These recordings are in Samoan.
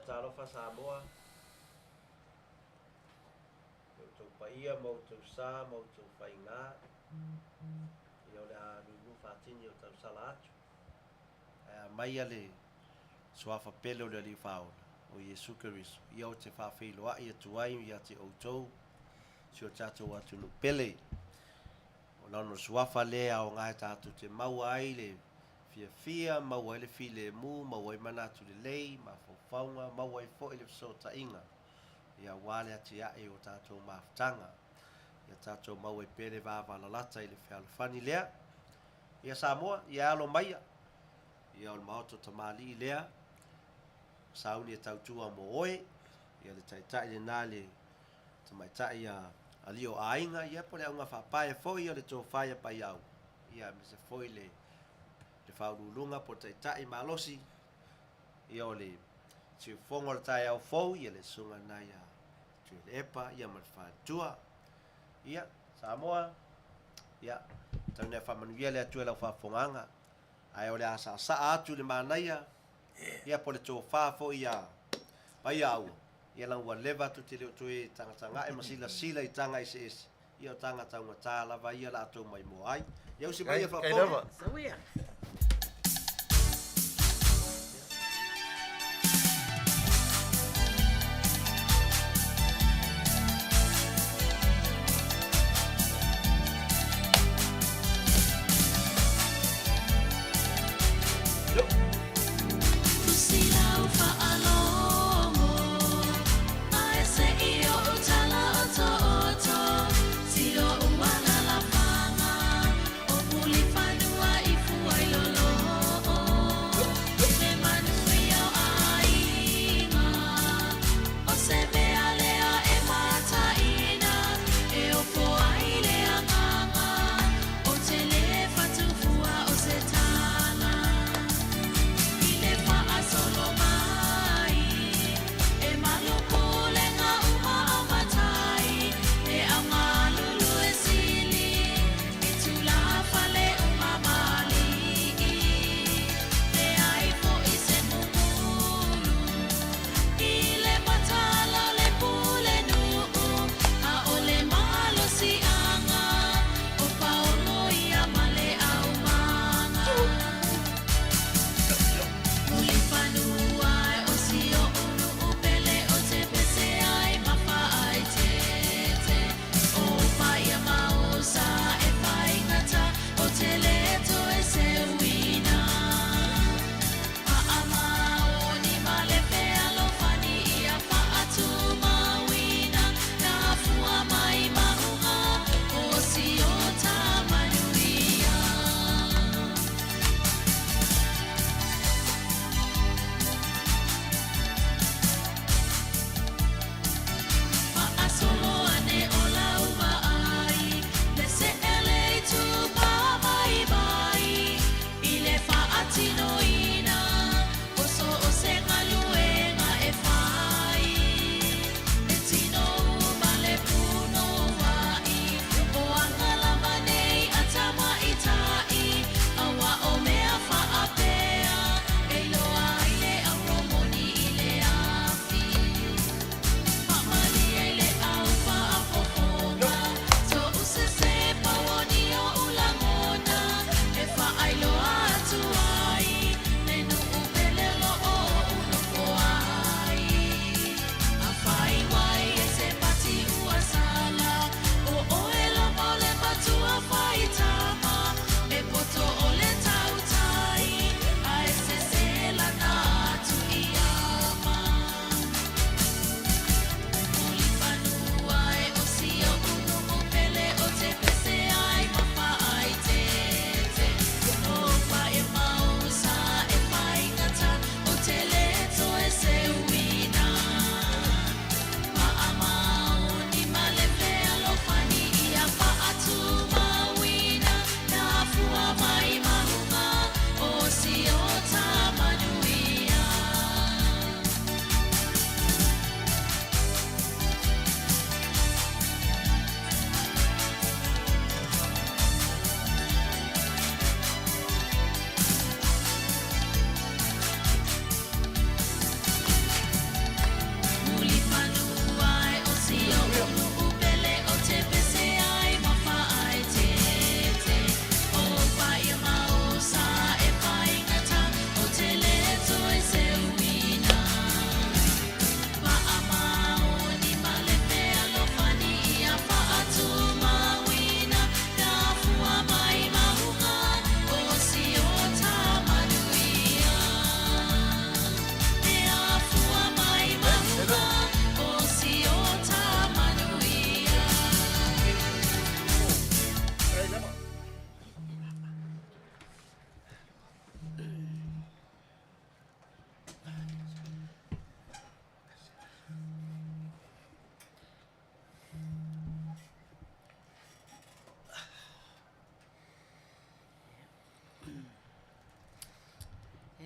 talofa Samoa i outou paia ma outou sa ma outou faiga. Ia o le a nunu faatini o tausala atu. Ae amaia le suafa pele o le Alii Faaola, o Iesu Keriso, ia ou te faafeiloai atu ai ia te outou, si o tatou atunuu pele. O lona suafa lea e aoga e tatou te maua ai le fiafia, maua ai le filemu, maua ai manatu lelei, mafaufauga, maua ai foi le fesootaiga, ia aua le atiae o tatou mafutaga. Ia tatou maua ai pea le vavalalata i le fealofani lea. Ia Samoa, ia alo maia, ia o le maota o tamalii lea, sauni e tautua mo oe, ia le taitai lena le tamaitai a alii o aiga, ia po o le auga faapae foi o le tofa ia Paiau, ia aemaise foi le le faauluuluga po o le taitai malosi, ia o le siufofoga o le taeao fou, ia le susuga lena ia Tuilaepa, ia ma le faletua. Ia, Samoa, ia, tau ina faamanuia le Atua i lau faafofogaaga, ae o le a saasaa atu i le manaia, ia po o le tofa foi ia Paiaaua, ia leaga ua leva atu te le o toe tagatagae ma silasila i taga eseese, ia o taga taugata lava ia la tou maimoa ai. Ia usi mai ia faafofoga.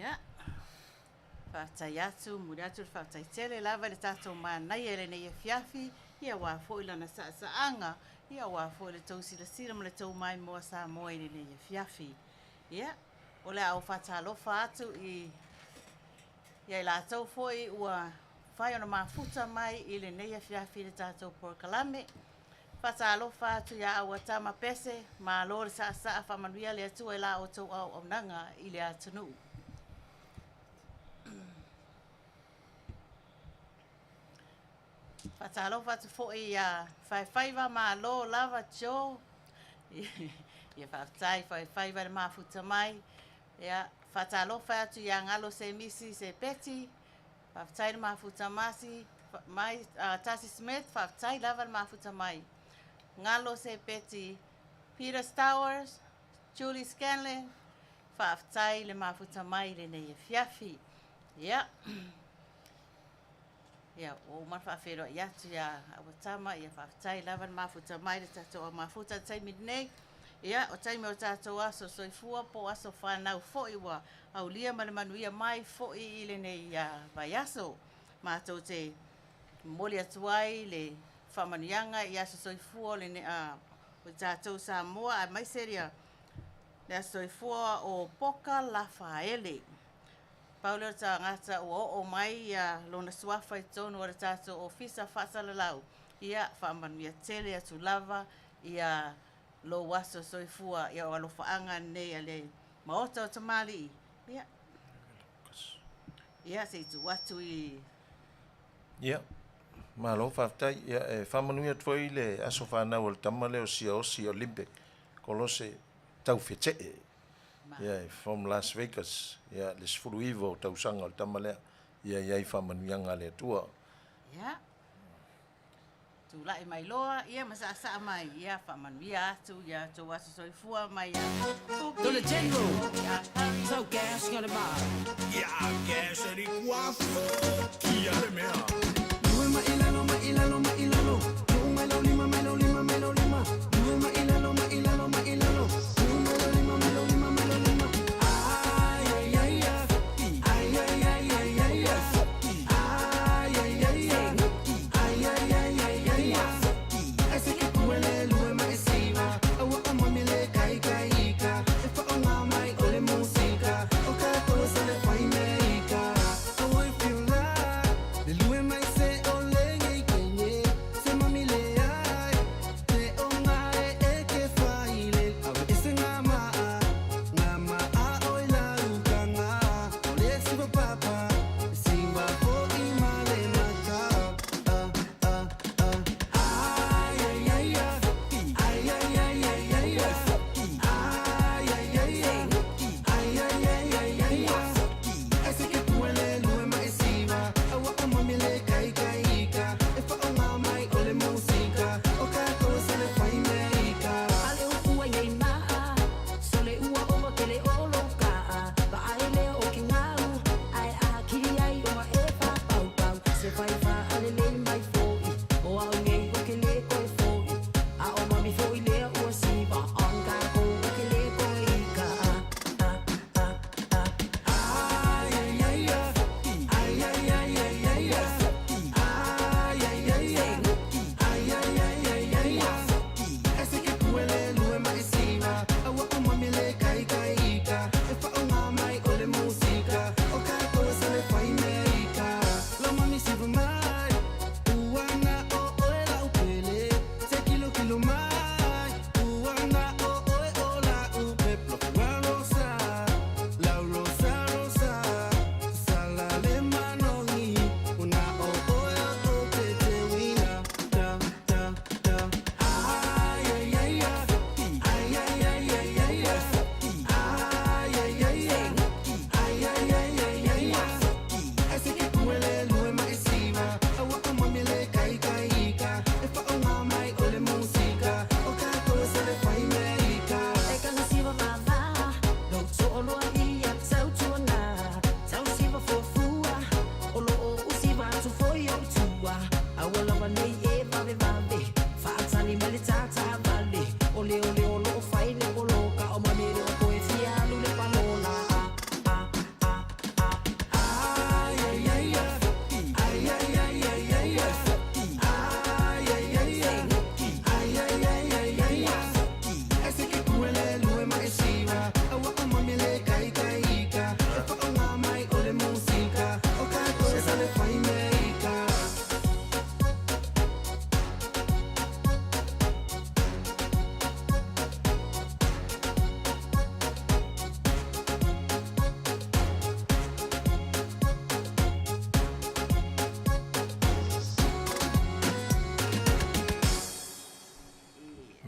Ia, faafetai atu, momoli atu le faafetai tele lava i le tatou manaia i lenei afiafi, ia aua foi lana saasaaga, ia aua foi le tou silasila ma le tou maimoa Samoa i lenei afiafi. Ia, o le a ou faatalofa atu i ia i latou foi ua mafai ona mafuta mai i lenei afiafi i le tatou polokalame. Faatalofa atu ia Auatama Pese, malo le saasaa, faamanuia le Atua i la outou auaunaga i le atunuu. Faatalofa atu foi ia Faefaiva, malo lava Joe. Ia faafetai Faefaiva i le mafuta mai. Ia faatalofa atu ia Galo Semisi Sepeti, Faafetai le mafuta masi mai Tasi Smith, faafetai lava le mafuta mai. Galo Sepeti, Peter Stowers, Julie Scanlon, faafetai le mafuta mai i lenei afiafi. Ia, ia ua uma ona faafeiloai atu ia Auatama, ia faafetai lava le mafuta mai le tatou au mafuta i le taimi lenei. Ia, o taimi o tatou aso soifua po o aso fanau foi ua aulia ma le manuia mai foi i lenei vaiaso. Matou te momoli atu ai le faamanuiaga i aso soifua o le o tatou Samoa aemaise le aso soifua o Poka Lafaele. Pau lea o le tagata ua oo mai lona suafa i totonu o le tatou Ofisa Faasalalau, ia faamanuia tele atu lava ia lou aso soifua, ia o alofaaga nei a le Maota o Tamalii, ia, ia se i tuu atu i... Ia, malo faafetai. Ia, e faamanuia atu foi le aso fanau o le tama lea o Siaosi Olympic Kolose Taufetee. Ia, from Las Vegas. Ia, le 19 o tausaga o le tama lea. Ia i ai faamanuiaga a le Atua. Ia. Tulai mai loa, ia ma saasaa mai, ia faamanuia atu ia tou aso soifua mai ia Kuki, To the general. ia Harry, Tau gas ngana ma. Ia gas e kua kia le mea. Lue ma ilalo ma ilalo ma ilalo. Lue mai lau lima mai lau lima mai lau lima. Lue ma ilalo ma ilalo ma ilalo. Lue mai lau lima mai lau lima mai lau lima. Ai ai ai ai. Ai ai ai ai ai ai. Ai ai ai ai. Ai ai ai ai ai ai. Ai se ke kuele lue ma e siva. Aua o mami le kai kai ika. E fa o ngā mai o le musika. O ka toa sa le whai me ika. Aua e feel like. Le lue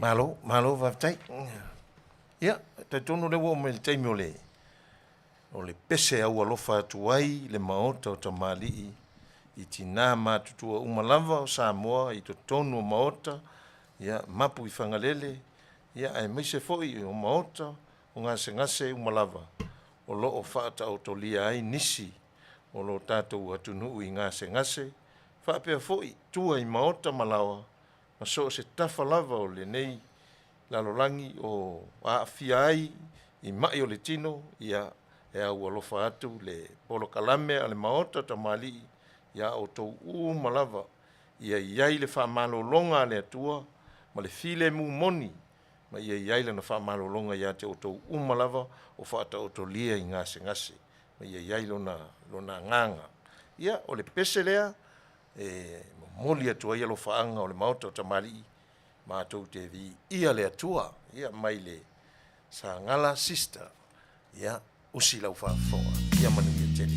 Malo, malo faafetai. Ia, talitonu o lea ua oo mai i le taimi o le o le pese aualofa atu ai le Maota o Tamalii i tina matutua uma lava o Samoa i totonu o Maota, ia, mapu i Fagalele, ia aemaise foi o Maota o gasegase uma lava o lo o faataotolia ai nisi o lo tatou atunuu i gasegase, faapea foi tua i maota ma laoa ma so o se tafa lava o lenei lalolagi o aafia ai i mai o le tino, ia e aualofa atu le polokalame a le Maota o Tamalii ia outou uma lava, ia i ai le faamalologa a le Atua ma le filemu moni, ma ia i ai Lana faamalologa ia te outou uma lava o faataotolia i gasegase, ma ia i ai Lona Agaga. Ia, o le pese lea e momoli atu ai alofaaga o le Maota o Tamalii, matou te viia le Atua, ia mai le Sagala Sister, ia usi lau faafofoga, ia manuia tele.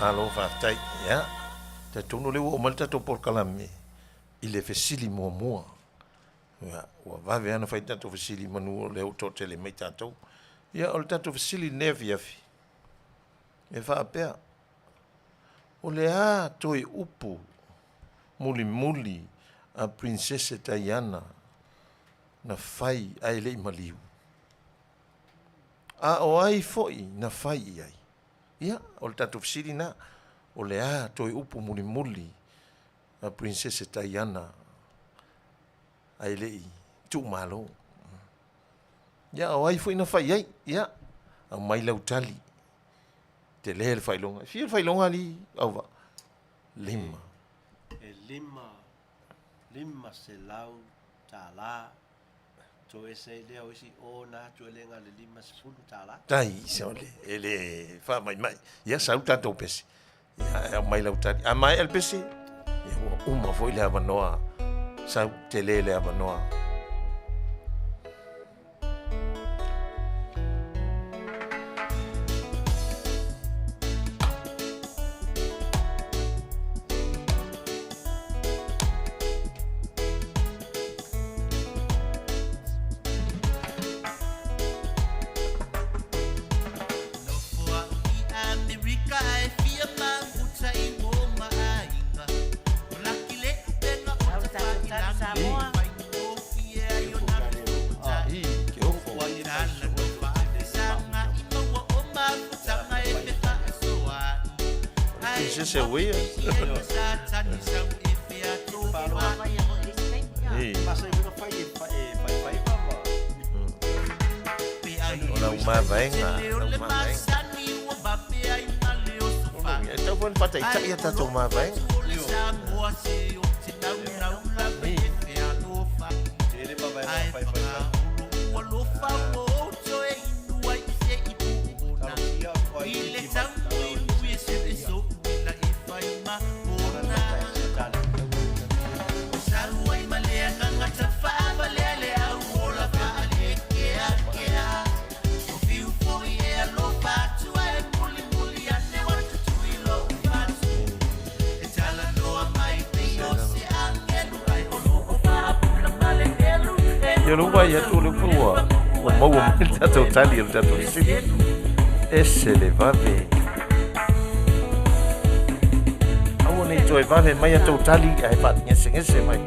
Malo faafetai. Ia, talitonu o lea ua oo mai le tatou polokalame i le fesili muamua. Ia, ua vave lava ona fai le tatou fesili manu o lea ua toatele mai tatou. Ia, o le tatou fesili i lenei afiafi, e faapea, O le a toe upu mulimuli a Prinsese Diana na fai ae le i maliu? A o ai foi na fai i ai? Ia, o le tatou fesili lena, o le a toe upu mulimuli a Prinsese Diana ae le i tuumalo? Ia, a o ai foi na fai i ai? Ia, aumai lau tali. Tele le faailoga. E fia le faailoga alii Auvaa? Lima. E lima, $500 toese ai lea o isi o na atu e le na o le $50. Tai, sole, e le faamaimai. Ia, sau tatou pese. Ia, e aumai lau tali. A maea le pese, ia ua uma foi le avanoa. Sau, tele le avanoa. O lau mavaega, lau mavaega. E tatau foi ona faataitai a tatou mavaega. Ia lou vaai atu o lea foi ua ua maua mai le tatou tali o le tatou fesili. Ese le vave. Aua ne i toe vave mai a tou tali ae faagesegese mai.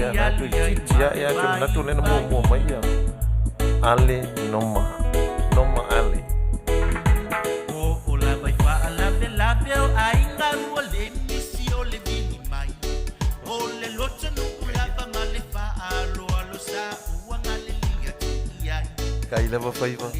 Ia na toeitiiti lava ia, ou te manatu o lea na muamua mai ia Ale Noma, Noma Ale. Kai lava faiva.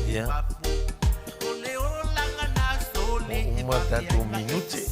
Ia. Ua uma tatou minute.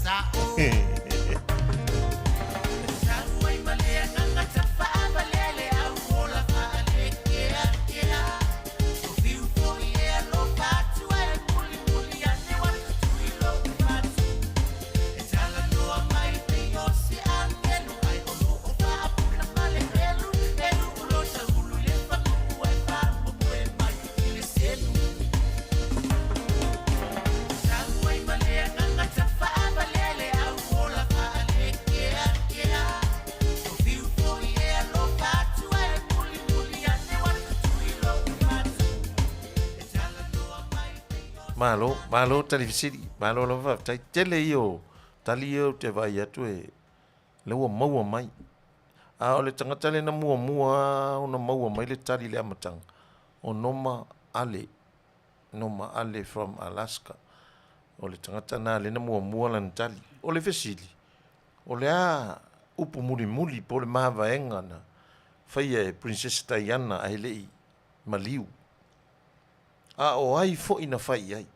Malo, malo tali fesili. Malo lava faafetai. Tele ia o tali ia ou te vaai atu e lea ua maua mai. A o le tagata lea na muamua lava ona maua mai le tali i le amataga, o Noma Ale. Noma Ale from Alaska. O le tagata lena lea na muamua lana tali. O le fesili, o le a upu mulimuli po o le mavaega na faia e Princess Diana ae le i maliu? A o ai foi na fai i ai?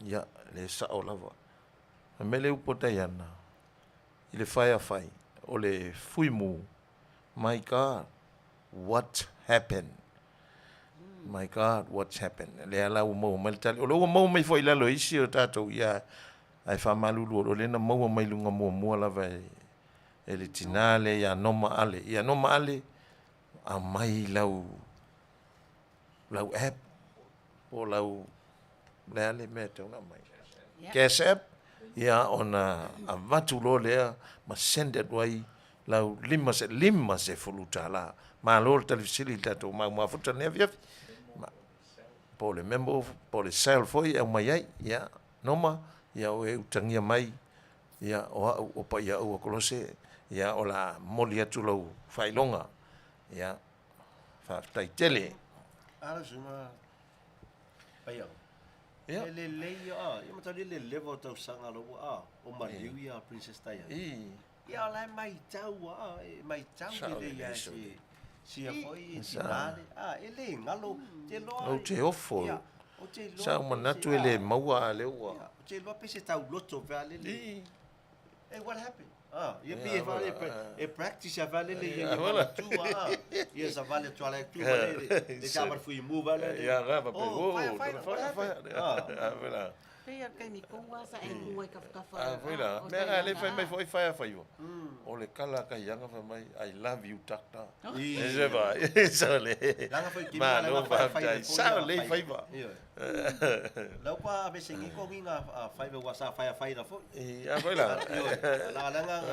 Ia, le sao lava. Fai mai le upu a Diana i le faeafai, o le fuimu, My God, what happened? My God, what's happened? Lea la ua maua mai le tali. O lea ua maua mai foi i lalo e isi o tatou, ia, ae faamalulu o lea na maua mai luga muamua lava e, e le tinā lea ia Noma Ale. Ia Noma Ale, aumai lau, lau app, po o lau, le a le mea e tatau ona aumai? Cash app, ia ona avatu loa lea ma send atu ai lau $50. Malo le tali fesili i le tatou mau mafuta i lenei afiafi. Po o le member, po o le cell foi e aumai ai. Ia, Noma, ia o e utagia mai, ia o au o Paiaaua Kolose, ia o le a momoli atu lau faailoga. Ia, faafetai tele. A lau susuga Paiaaua, e lelei ia, ia mataulia le leva o tausaga lou a, o maliu ia Princess Diana. Ia o la e maitau a, e maitau lelei a e se sia foi e tina le, a, e le galo, te loa. Ou te ofo. Ia, ou te iloa. Sa ou manatu e le maua a lea ua. Ia, ou te iloa pe se tauloto pe a lele. Hey, what happened? Ah, ia pe e fale e practice a fale le ia ia tu a. Ia sa vale tu ala tu vale le le ka mar fui mu vale. Ia ga pa pe. Oh, fire fire. Ah, Pei o le taimi tonu lava sa e ku ai kafakafa. A foi la, mea a le fai mai foi fai a fai o. O le kala ka ianga fai mai I love you doctor. E se vai. Sa le. Langa foi kimi Ma lo fa tai. Sa le fai va. Lau pa ave se ngi ko ngi nga fai wa sa fai a fai na foi. E a foi la. La langa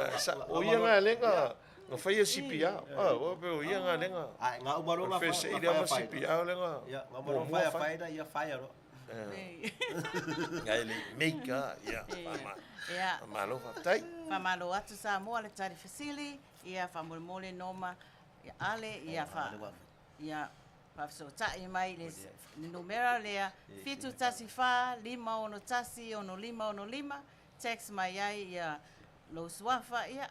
o ia nga le nga nga fai a CPR. Ah, o pe o ia nga le nga. Ai nga umaro nga fai. Fese i le ma CPR le nga. Ia nga umaro fai a fai na ia fai a ro. Ngai le make ia fama. Ia. Malo faafetai. Faamalo atu Samoa le tali fesili, ia faamolemole Noma ia Ale ia fa ia faafesootai mai le numera lea 714 561 6565 text mai ai ia lou suafa ia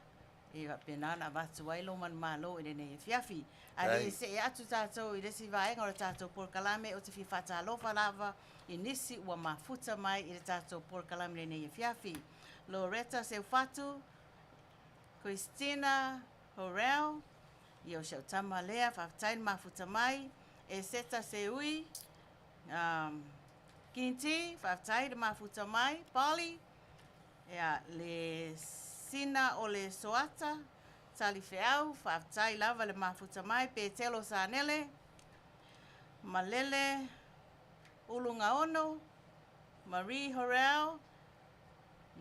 E faapena ona avatu ai lou manumalo i lenei afiafi. Ae le i see atu tatou i le isi vaega o le tatou polokalame, ou te fia faatalofa lava i nisi ua mafuta mai i le tatou polokalame i lenei afiafi. Loretta Seufatu, Christina Horrell, ia o si au tama lea, faafetai le mafuta mai. Eseta Seui, um, Kinti, faafetai le mafuta mai. Polly, Ea, le sina o le soata, Talifeau, faafetai lava le mafuta mai, Petelo Sanele, Malele Ulugaono, Marie Horrell,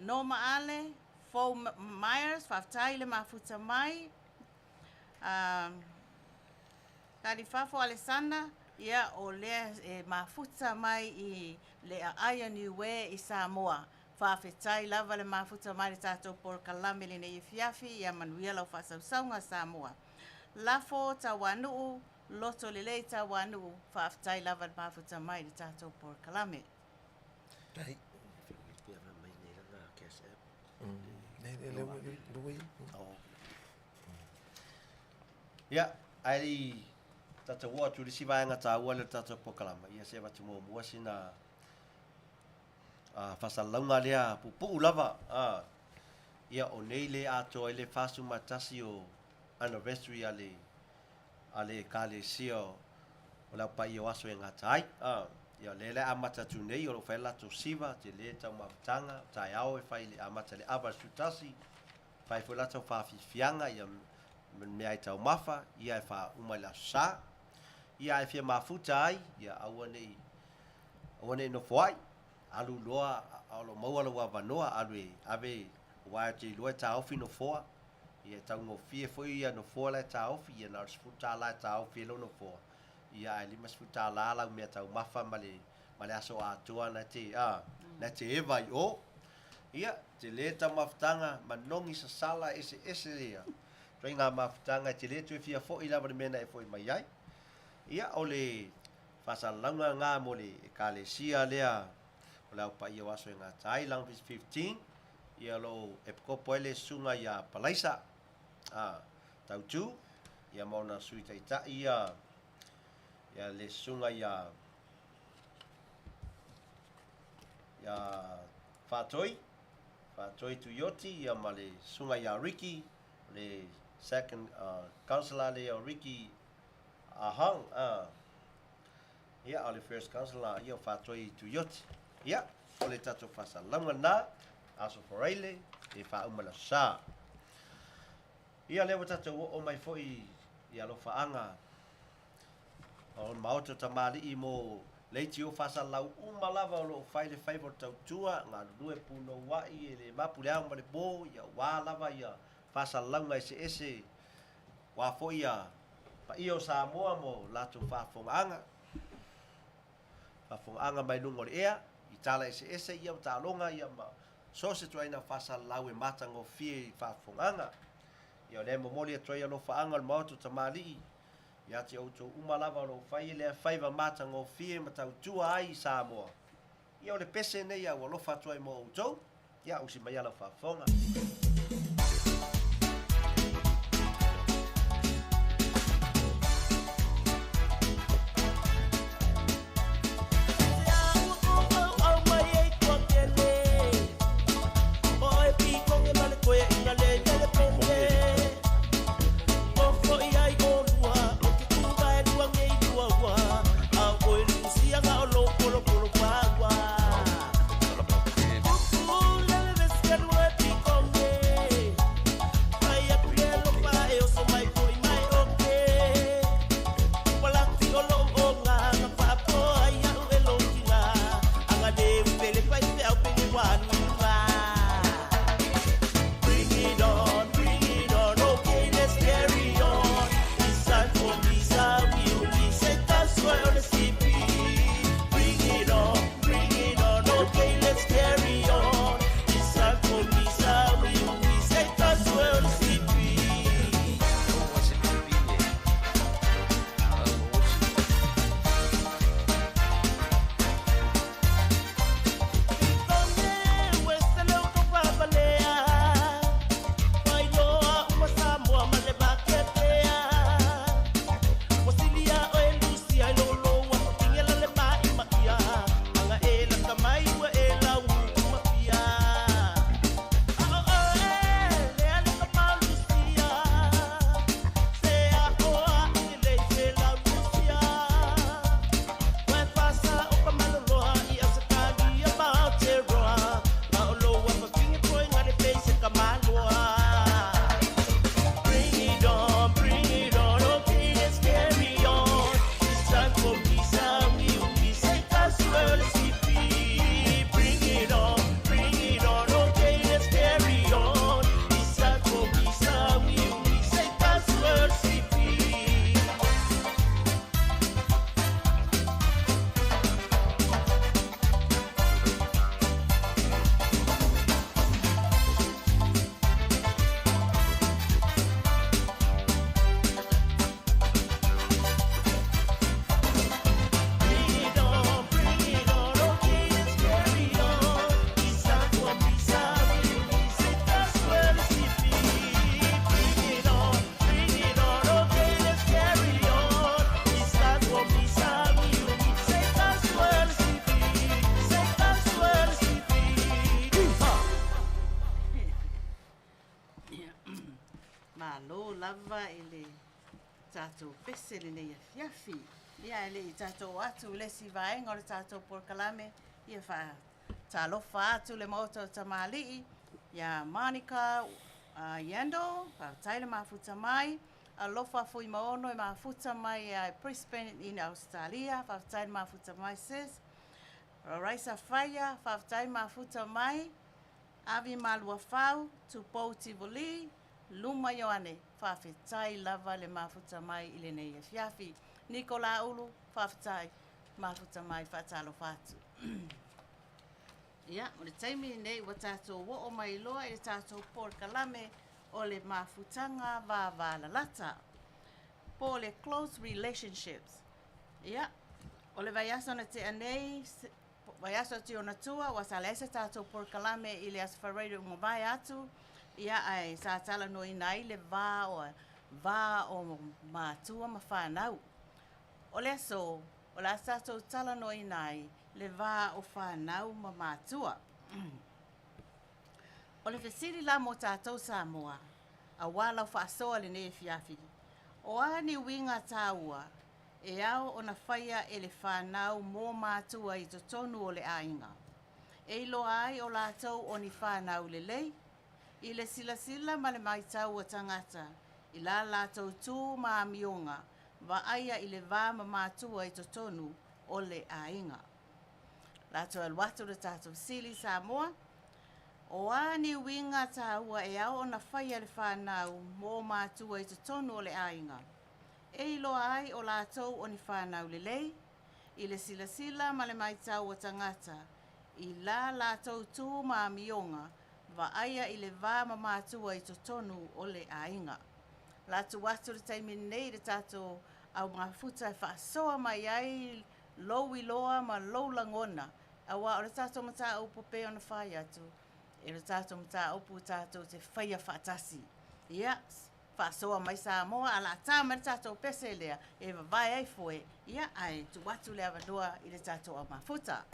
Norma Ale, Fou Myers, faafetai le mafuta mai. Um, Talifafo Alesana, ia o lea e mafuta mai i le aai o Niue i Samoa. Faafetai lava le mafuta mai le tatou polokalame lenei afiafi, ia manuia lau faasausauga Samoa. Lafo Tauanuu, loto lelei Tauanuu, faafetai lava le mafuta mai le tatou polokalame. Tai. Ia, ae le i tatou oo atu i le isi vaega taua lea o le tatou polokalame, ia se avatu muamua sina a faasalalauga lea puupuu lava, a, ia o nei le atoa ai le 41 o anniversary a le, a le Ekalesia o, o le Au Paia o Aso e Gata ai, a, ia o lea le amata atu nei o lo o fai ai le latou siva, tele taumafataga, o taeao e fai i le amata i le ava i le 11, fai foi latou faafiafiaga, ia mea ai taumafa, ia e faauma i le Aso Sa. Ia ae fia mafuta ai, ia aua ne i Aua ne i nofo ai, alu loa a o lo o maua lou avanoa, alu e ave, aua ou te iloa e taofi nofoa, ia e taugofie foi ia nofoa la e taofi, ia na o le $10 e taofi ai lou nofoa, ia ae $50 lau mea taumafa ma le ma le aso atoa na te, a, na te eva i o. Ia, tele ta mafutaga, manogi sasala eseese ia ituaiga mafutaga e te le toe fia foi lava i le mea na e foi mai ai. Ia, o le faasalalauga lena mo le Ekalesia lea o le Ao Paia o Aso e Gata ai, Long Beach 15, ia o lo o epikopo ai le Susuga ia Palaisa, a, Tautu, ia ma ona Sui Taitai ia, ia le Susuga ia, ia Faatoi, Faatoi Tuioti, ia ma le Susuga ia Ricky, le second uh, counselor lea o Ricky Ahong, uh, ia, o le first counselor ia o Faatoi Tuioti. Ia, o le tatou faasalalauga lena, Aso Faraile, e faauma le aso Sa. Ia, lea ua tatou oo mai foi i alofaaga o le Maota o Tamalii mo leitio faasalalau uma lava o lo o fai le faiva o le tautua, galulue punouai e le mapu le ao ma le po, ia aua lava ia faasalalauga eseese, aua foi ia paia o Samoa mo latou faafofogaaga, faafofogaaga mai luga o le ea, i tala eseese ia ma taaloga ia ma so o se ituaiga faasalalau e matagofie i faafofogaaga. Ia o lea e momoli atu ai alofaaga o le Maota o Tamalii ia te outou uma lava o lo o fai lea faiva matagofie ma tautua ai i Samoa. Ia o le pese nei a ua alofa atu ai mo outou. Ia usi mai lau faafofoga. Malo lava i le tatou pese lenei afiafi. Ia e le i tatou oo atu i le isi vaega o le tatou polokalame, ia faatalofa atu le Maota o Tamalii ia Monica Yandle, faafetai le mafuta mai. Alofa Fuimaono e mafuta mai ia Brisbane in Australia, faafetai le mafuta mai sis. Raisa Faia, faafetai mafuta mai. Avi Maluafau, Tupou Tivoli, Luma Ioane, faafetai lava le mafuta mai i lenei afiafi. Niko Laulu, faafetai. Mafuta mai faatalofa atu. Ia, o le taimi lenei ua tatou oo mai loa i le tatou polokalame o le mafutaga vavalalata, po o le close relationships. Ia, o le vaiaso na tea nei, vaiaso atu i ona tua, ua sa leai se tatou polokalame i le Aso Faraile ua mavae atu, ia ae sa talanoaina ai le va o va o matua ma fanau. O le aso, o le a tatou talanoaina ai le va o fanau ma matua. O le fesili la mo tatou Samoa, aua lau faasoa i lenei afiafi, o a ni uiga taua e ao ona faia e le fanau mo matua i totonu o le aiga, e iloa ai o latou o ni fanau lelei, i le silasila ma le matau a tagata i la latou tu ma amioga vaaia i le va ma matua i totonu o le aiga. Latou alu atu le tatou fesili Samoa, O a ni uiga taua e ao ona faia e le fanau mo matua i totonu o le aiga, e iloa ai o latou o ni fanau lelei, i le silasila ma le matau a tagata i la latou tu ma amioga vaaia i le va ma matua i totonu o le aiga. Latu atu le taimi lenei i le tatou au mafuta e faasoa mai ai lou iloa ma lou lagona, aua o le tatou mataupu pei ona fai atu, e le tatou mataupu tatou te faia faatasi. Ia, faasoa mai Samoa, a la ta mai le tatou pese lea e vavae ai foe, ia, ae tuu atu le avanoa i le tatou au mafuta.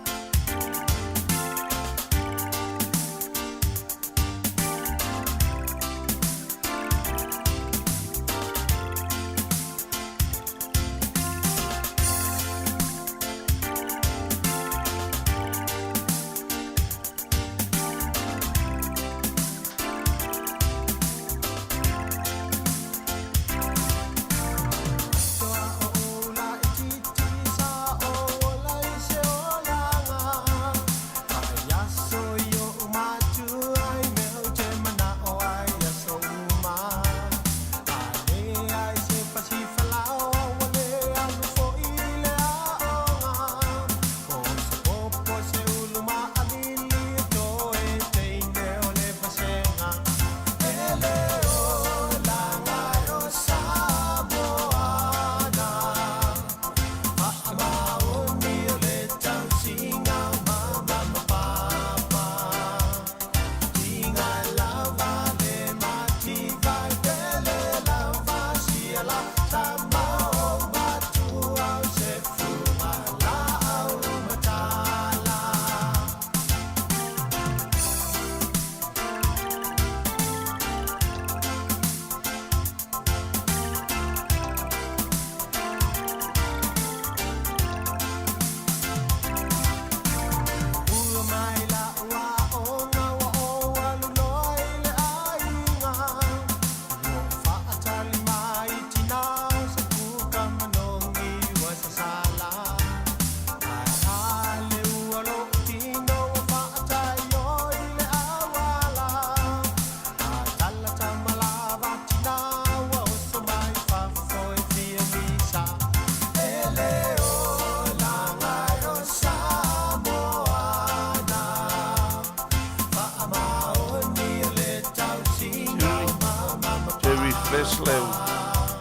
Toe refresh lau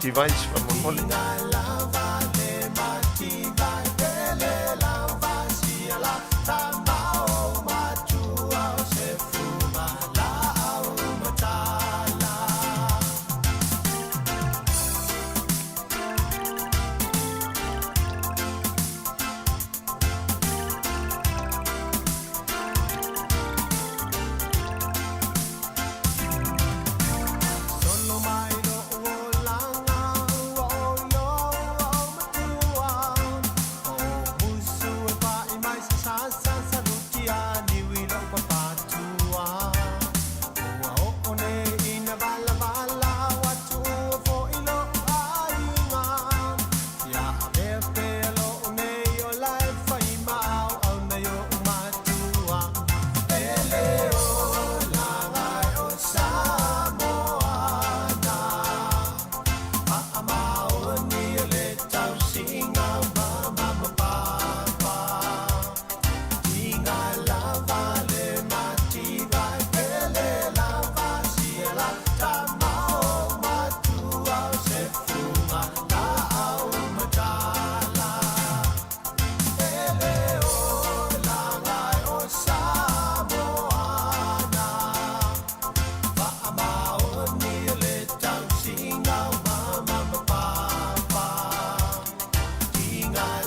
device faamolemole.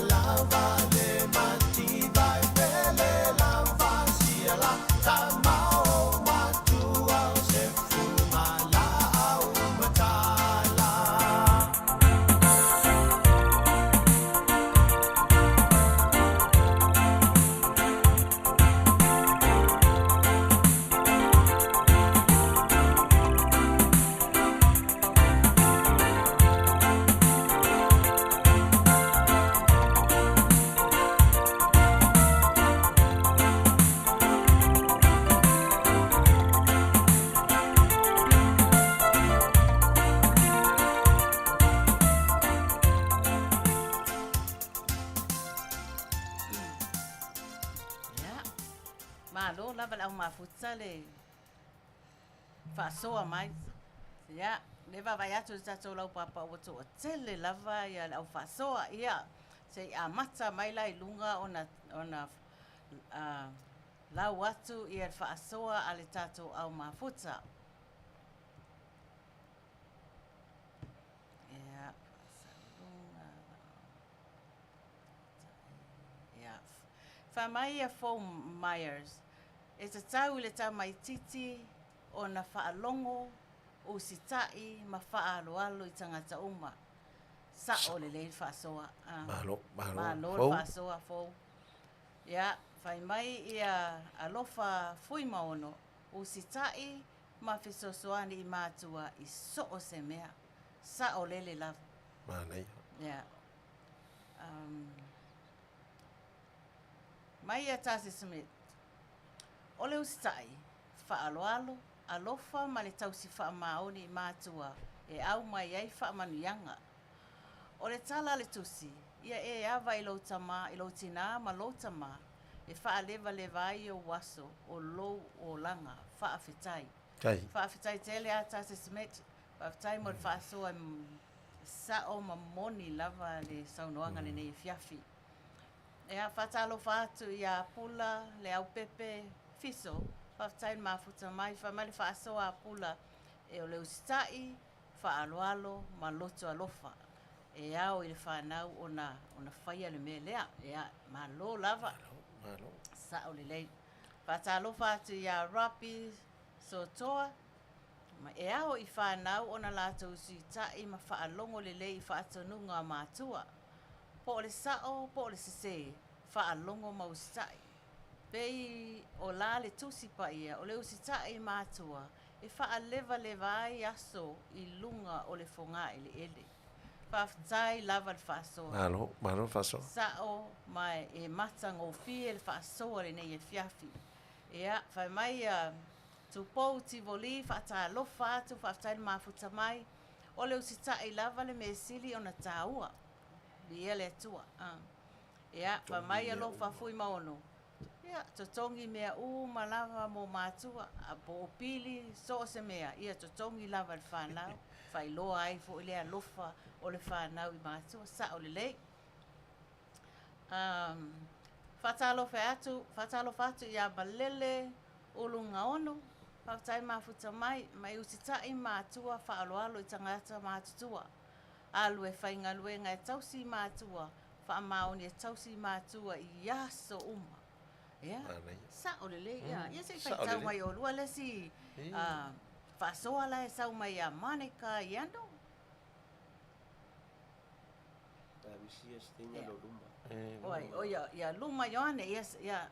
lava le mativa e pele lava sia la tamao matua o se fuga laau matala. Ia, malo lava le au mafuta le faasoa mai. Ia, le vaavaai atu i le tatou laupapa ua toatele lava ia le au faasoa. Ia, se i amata mai la i luga ona ona lau atu ia le faasoa a le tatou au mafuta. Ia, Ia, fai mai ia Fou Myers, e tatau i le tamaitiiti ona faalogo, usitai ma faaaloalo i tagata uma. Sa'o lelei le faasoa. Malo, malo. Malo le faasoa Fou. Ia, fai mai ia Alofa Fuimaono, usitai ma fesoasoani i matua i so o se mea. Saolele lava. Manaia. Ia. Mai ia Tasi Smith, O le usitai, faaaloalo, alofa ma le tausi faamaoni i matua e au mai ai faamanuiaga. O le tala a le Tusi, Ia e ava i lou tama, i lou tinā ma lou tama, e faalevaleva ai ou aso o lou olaga. Faafetai. Faafetai tele a Tasi Smith, faafetai mo le faasoa e sa'o ma moni lava le saunoaga lenei afiafi. Ia, faatalofa atu ia Pula, Leaupepe, Fiso, faafetai le mafuta mai, fai mai le faasoa a Pula, e o le usitai, faaaloalo ma loto alofa e ao i le fanau ona ona faia le mea lea. Ia, malo lava. Malo. Sa'o lelei. Faatalofa atu ia Robbie Sotoa, ma e ao i fanau ona latou usitai ma faalogo lelei i faatonuga a matua. Po o le sa'o po o le sesē, faalogo ma usitai. Pei o la le Tusi Paia, o le usitai i matua e faalevaleva ai aso i luga o le fogaeleele. Faafetai lava le faasoa. Malo, malo le faasoa. Sa'o ma e matagofie le faasoa lenei afiafi. Ia, fai mai ia Tupou Tivoli, faatalofa atu, faafetai le mafuta mai. O le usitai lava le mea sili ona taua. Viia le Atua. Ia, fai mai Alofa Fuimaono, ia, totogi mea uma lava mo matua, a po o pili, so o se mea, ia totogi lava e le fanau, faailoa ai foi le alofa o le fanau i matua. Sa'o lelei. Faatalofa atu, faatalofa atu ia Malele Ulugaono, faafetai mafuta mai, ma e usitai matua faaaloalo i tagata matutua. Alu e faigaluega e tausi i matua, faamaoni e tausi i matua i aso uma. Ia, sa'o lelei. Ia, ia se i faitau mai oulua le isi faasoa la e sau mai ia Monica Iano. Oi, oi, ia Luma Ioane, ia, ia,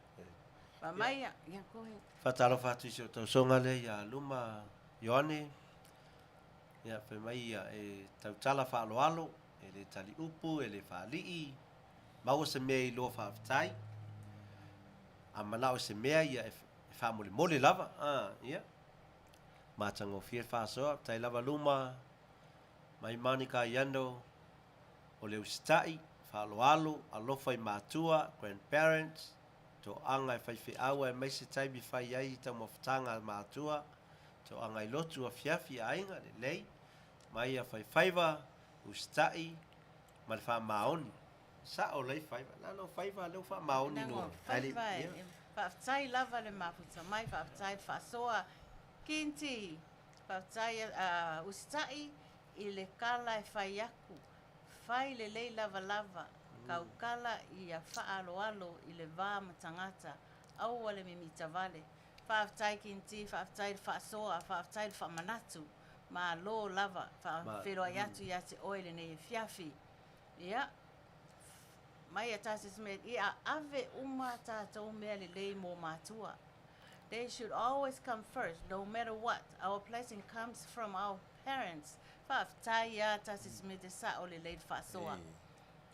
fai mai, ia, go ahead. Faatalofa atu i si ou tausoga lea ia Luma Ioane. Ia, fai mai ia e tautala faaaloalo, e le tali upu, e le faalii, maua se mea i loa faafetai. A manao i se mea ia e faamolemole lava. A, ia, matagofie le faasoa. Faafetai lava Luma, mai Monica Iano, o le usitai, faaaloalo, alofa i matua, grandparents, toaga e faifeau aemaise taimi fai ai taumafataga a matua, toaga i lotu afiafi aiga, lelei, mai ia faifaiva, usitai ma le faamaoni. Sao lelei faiva, leaga o faiva lea ua faamaoni no. Faiva e, faafetai lava le mafuta mai, faafetai le faasoa, Kinti, faafetai usitai i le kala e fai aku, fai lelei lavalava. Taukala ia faaaloalo i le va ma tagata, aua le mimita vale. Faafetai Kinti, faafetai le faasoa, faafetai le faamanatu. Malo lava, faafeiloai atu ia te oe i lenei afiafi. Ia, mai a Tassie Smith, ia ave uma tatou mea lelei mo matua. They should always come first, no matter what. Our blessing comes from our parents. Faafetai a Tassie Smith e sa'o lelei le faasoa.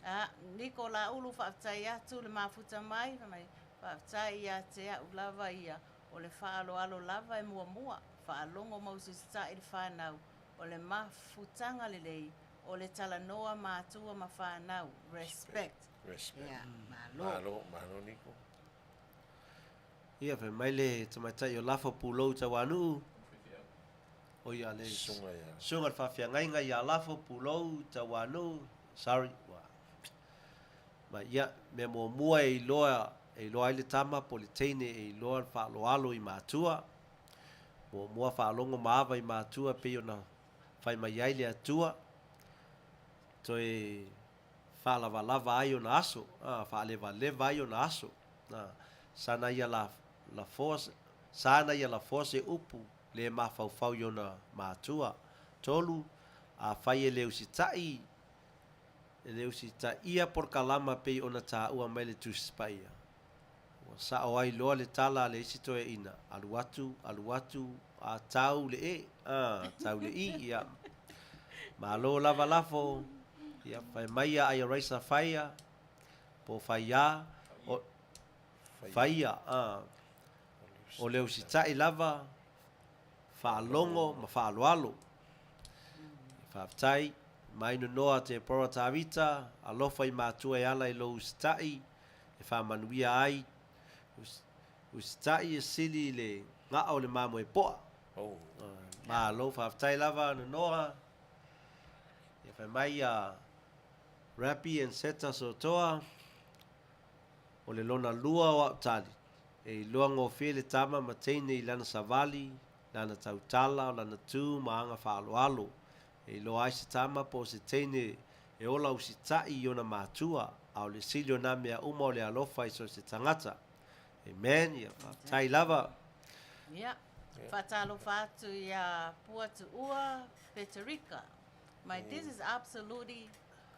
A Niko Laulu, faafetai atu le mafuta mai, fai mai, faafetai ia te a'u lava ia, o le faaaloalo lava e muamua, faalogo ma usita'i le fanau, o le mafutaga lelei, o le talanoa matua ma fanau. Respect. Respect. Ia, malo. Malo, malo Niko. Ia, fai mai le tamaitai o Lafo Pulou Tauanuu, o ia le Susuga ia. Susuga le faafeagaiga ia Lafo Pulou Tauanuu, sorry, ua ma ia, mea muamua e iloa e iloa ai le tama po o le teine e iloa le faaaloalo i matua, muamua faalogo ma ava i matua pei ona fai mai ai le Atua, toe faalavalava ai ona aso, a, faalevaleva ai ona aso, a, sana ia lafoa, sana ia lafoa se upu le mafaufau i ona matua. Tolu, afai e le usitai, e le usitaia polokalama pei ona taua mai le Tusi Paia, ua sao ai loa le tala a le isi toeaina, alu atu, alu atu, a tau le e, a, tau le i, ia. Malo lava lafo, ia, fai mai ia Aia Raisa Faia, po Faiā, o, Faia, a, o le usitai lava, faalogo ma faaaloalo. Faafetai, mai nonoa Deborah Tavita, alofa i matua e ala i lou usitai, e faamanuia ai, usitai e sili i le ga'a o le mamoe po'a. Oh. Malo, faafetai lava Nonoa. Ia fai mai ia Rappy and Seta Sotoa, o le lona lua o a'u tali, e iloa gofie le tama ma teine i lana savali, lana tautala, o lana tu ma aga faaaloalo. E iloa ai se tama po o se teine e ola usitai i ona matua, a o le sili o nā mea uma o le alofa i so o se tagata. Amen. Ia, faafetai lava. Ia, faatalofa atu iā Pua Tuua Peterika. My this is absolutely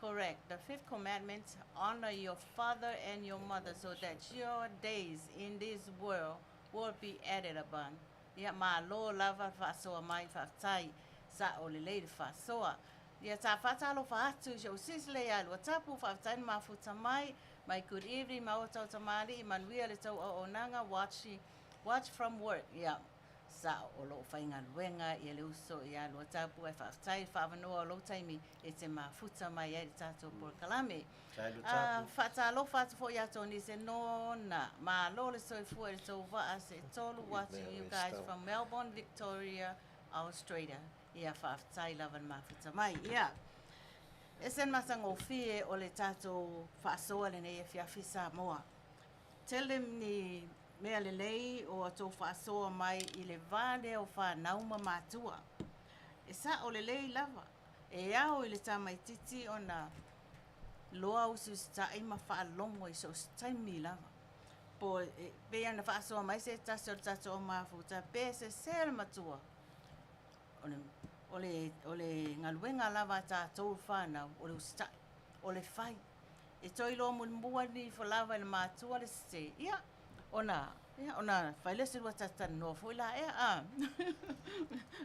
correct. The fifth commandment, honor your father and your mother so that your days in this world will be added upon. Ia, malo lava le faasoa mai, faafetai, sa'o lelei le faasoa. Ia, sa faatalofa atu i si ou sisi lea ia Luatapu, faafetai le mafuta mai. My good evening, maota o tamalii, manuia le tou auaunaga, watch, watch from work. Ia, sa'o o lo o faigaluega ia le uso ia Luatapu, ae faafetai le faaavanoa o lou taimi e te mafuta mai ai i le tatou polokalame. Faafetai Luatapu. Faatalofa atu foi ia Tonise Nona, malo le soifua i le tou vaa se tolu, watching you guys from Melbourne, Victoria, Australia. Ia, faafetai lava le mafuta mai. Ia, e ese le matagofie o le tatou faasoa lenei afiafi Samoa. Tele ni mea lelei o a outou faasoa mai i le va lea o fanau ma matua. E sa'o lelei lava, e ao i le tamaititi ona loa usiusita'i ma faalogo i so o se taimi lava. Po e pei ona faasoa mai se tasi o le tatou au mafuta, pe sese le matua, o le, o le, o le galuega lava a tatou le fanau, o le usitai, o le fai. E toe iloa mulimua ifo lava e le matua le sese, ia, ona, ia, ona fai lea o se lua talatalanoa foi la ea, a,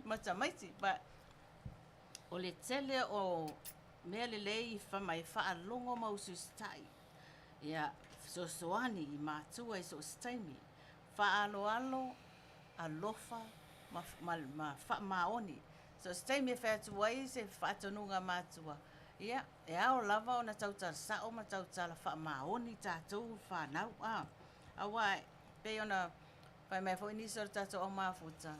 ma tamaiti. But, o le tele o mea lelei fai mai faalogo ma usiusitai, ia, fesoasoani i matua i so o se taimi, faaaloalo, alofa ma, ma, ma faamaoni. So o se taimi e fai atu ai se faatonuga a matua, ia, e ao lava ona tautala sa'o ma tautala faamaoni tatou fanau, a. Aua e pei ona fai mai foi nisi o le tatou au mafuta,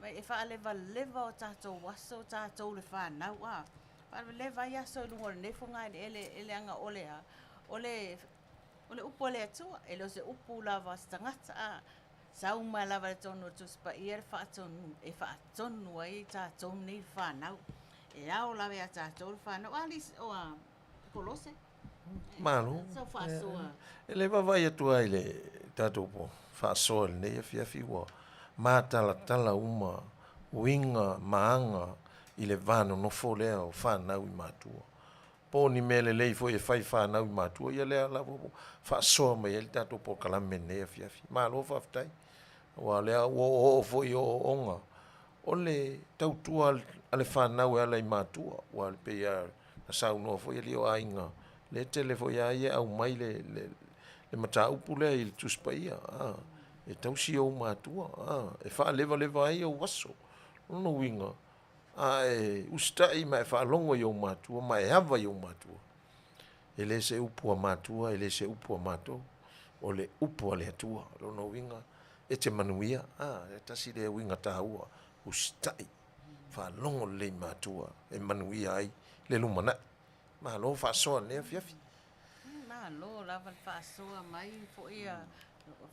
mai e faalevaleva o tatou aso tatou le fanau, a. Faalevaleva ai aso i luga o lenei fogaeleele e leaga o le a? O le o le upu a le Atua, e le o se upu lava a se tagata, a. Sau mai lava i totonu o le Tusi Paia le faatonu e faatonu ai tatou nei fanau. E ao lava ia tatou le fanau. A, o a Kolose. Malo. Sau faasoa. E le vaavaai atu lava i le tatou faasoa i lenei afiafi ua matalatala uma uiga ma aga i le va nonofo lea o fanau i matua. Po o ni mea lelei foi e fai fanau i matua, ia lea lava ua faasoa mai ai le tatou polokalame i lenei afiafi. Malo faafetai, aua o lea ua oooo foi i ooooga o le tautua a le fanau e ala i matua, aua e pei lava ona saunoa foi alii o aiga, lea e tele foi lava ia e aumai le le mataupu lea i le Tusi Paia, a, e tausi ou matua, a, e faalevaleva ai ou aso. O lona uiga, a e usitai ma e faalogo i ou matua ma e ava i ou matua, e le se upu a matua, e le se upu a matou, o le upu a le Atua. O lona uiga, e te manuia, a, e tasi lea uiga taua, usitai, faalogo lelei i matua e manuia ai le lumanai. Malo faasoa i lenei afiafi. Malo lava le faasoa mai foi a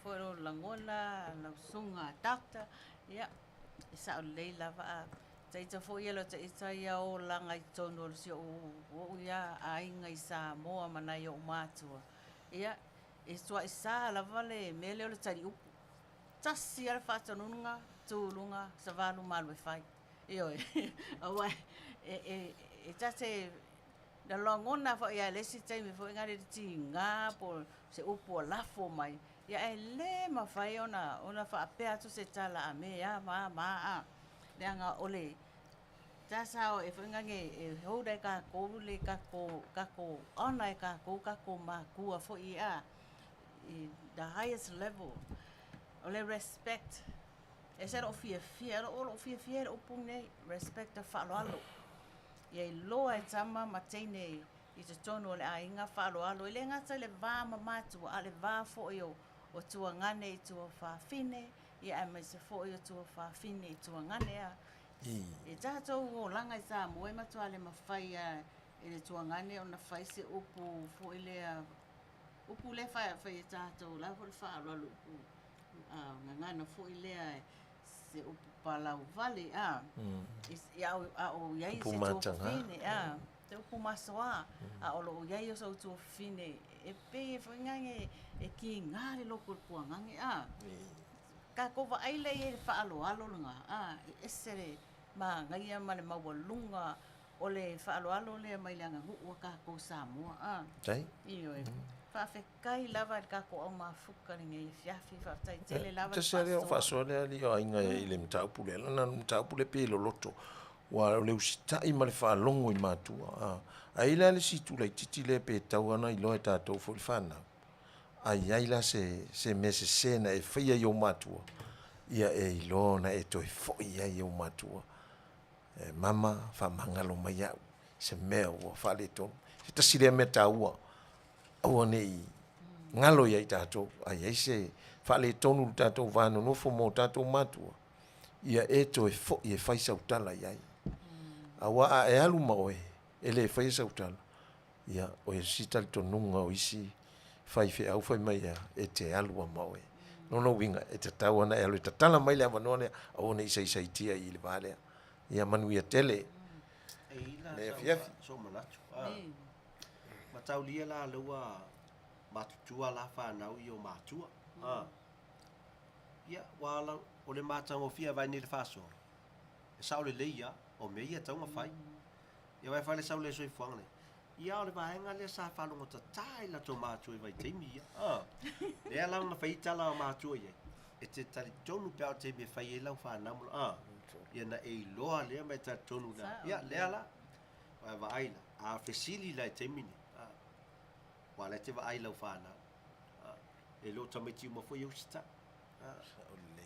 foi lou lagona lau susuga Doctor. Ia, e sao lelei lava a taita foi ia lau taita ia olaga i totonu o si ou ou ia aiga i Samoa ma nai ou matua. Ia, e tuaisa lava le mea lea o le taliupu. Tasi lava le faatonuga, tu i luga, savalu ma alu e fai. Ioe. Aua e, e, e ta te na lagona foi lava i le isi taimi foi lena le tiga po o se upu ua lafo mai, ia ae le mafai ona ona faapea atu se tala a me a ma a ma a, leaga o le tasa o e foi nane e hold ai tatou le tatou tatou honour e tatou tatou matua foi a i the highest level o le respect. E ese lou fiafia, o lou fiafia i le upu lenei, respect, faaaloalo. Ia iloa e tama ma teine i totonu o le aiga faaaloalo, e le gata i le va ma matua, a o le va foi o, o tuagane i tuafafine, ia aemaise foi o tuafafine i tuagane. A i tatou olaga i Samoa e matua le mafai lava e le tuagane ona fai se upu foi lea, upu lea e fai e tatou, o le a foi le faaaloalo i upu gagana foi lea se upu palauvale a a o i ai se tuafafine a se upu masoa a o lo o i ai sou tuafafine e pei e foi nage e kiga le loto i le tuagane a tatou vaai lea i ai i le faaaloalo lena a e ese le manaia ma le maualuga O le faaaloalo lea mai le aganuu a tatou Samoa a. Faafetai. Ioe. Faafetai lava i le tatou au mafuta i lenei afiafi. Faafetai tele lava le Tasi lava lea o faasoa. faasoa lea alii o aiga i le mataupu lea. Lana mataupu lea pei e loloto, aua o le usitai ma le faalogo i matua. A, a i ai la le isi itu laitiiti lea pe tatau lava ona iloa e tatou foi le fanau, a i ai la se, se mea sese na e faia i ou matua, ia e iloa ona e toe foi i ai i ou matua. E mama, faamagalo mai au i se mea ua faaletonu. Se tasi lea mea taua, aua ne i galo ia i tatou, a i ai se faaletonu i le tatou va nonofo ma o tatou matua, ia e toe foi e fai sau tala i ai. Aua a e alu ma oe, e le faia sau tala, Ia, o isi talitonuga o isi faifeau fai mai ea, e te alu lava ma oe. Lona uiga, e tatau lava ona e alu e tatala mai le avanoa lea, aua ne i saisaitia i le va lea. Ia manuia tele E i la le afiafi. Sou manatu. Ah. Mataulia la lea ua matutua la fanau i o matua. Ah. Ia, ua ala, o le matagofie a vai nei le faasoa, e sao lelei lava, o mea ia e tatau ona fai. Ia vai fale sau le soifuaga nei. Ia o le vaega lea sa faalogotatā i latou matua i vaitaimi ia. Ah. Lea la na fai ai tala a matua i ai. E te talitonu pe a o le taimi e fai ai lau fanau ma ah. Ia na e iloa lea ma e talitonu la. Ia lea la. Vai vaai la. A fesili la i taimi nei. Ah. Ua la e te vaai lau fanau. Ah. E le o tamaiti uma foi e usitai. Ah.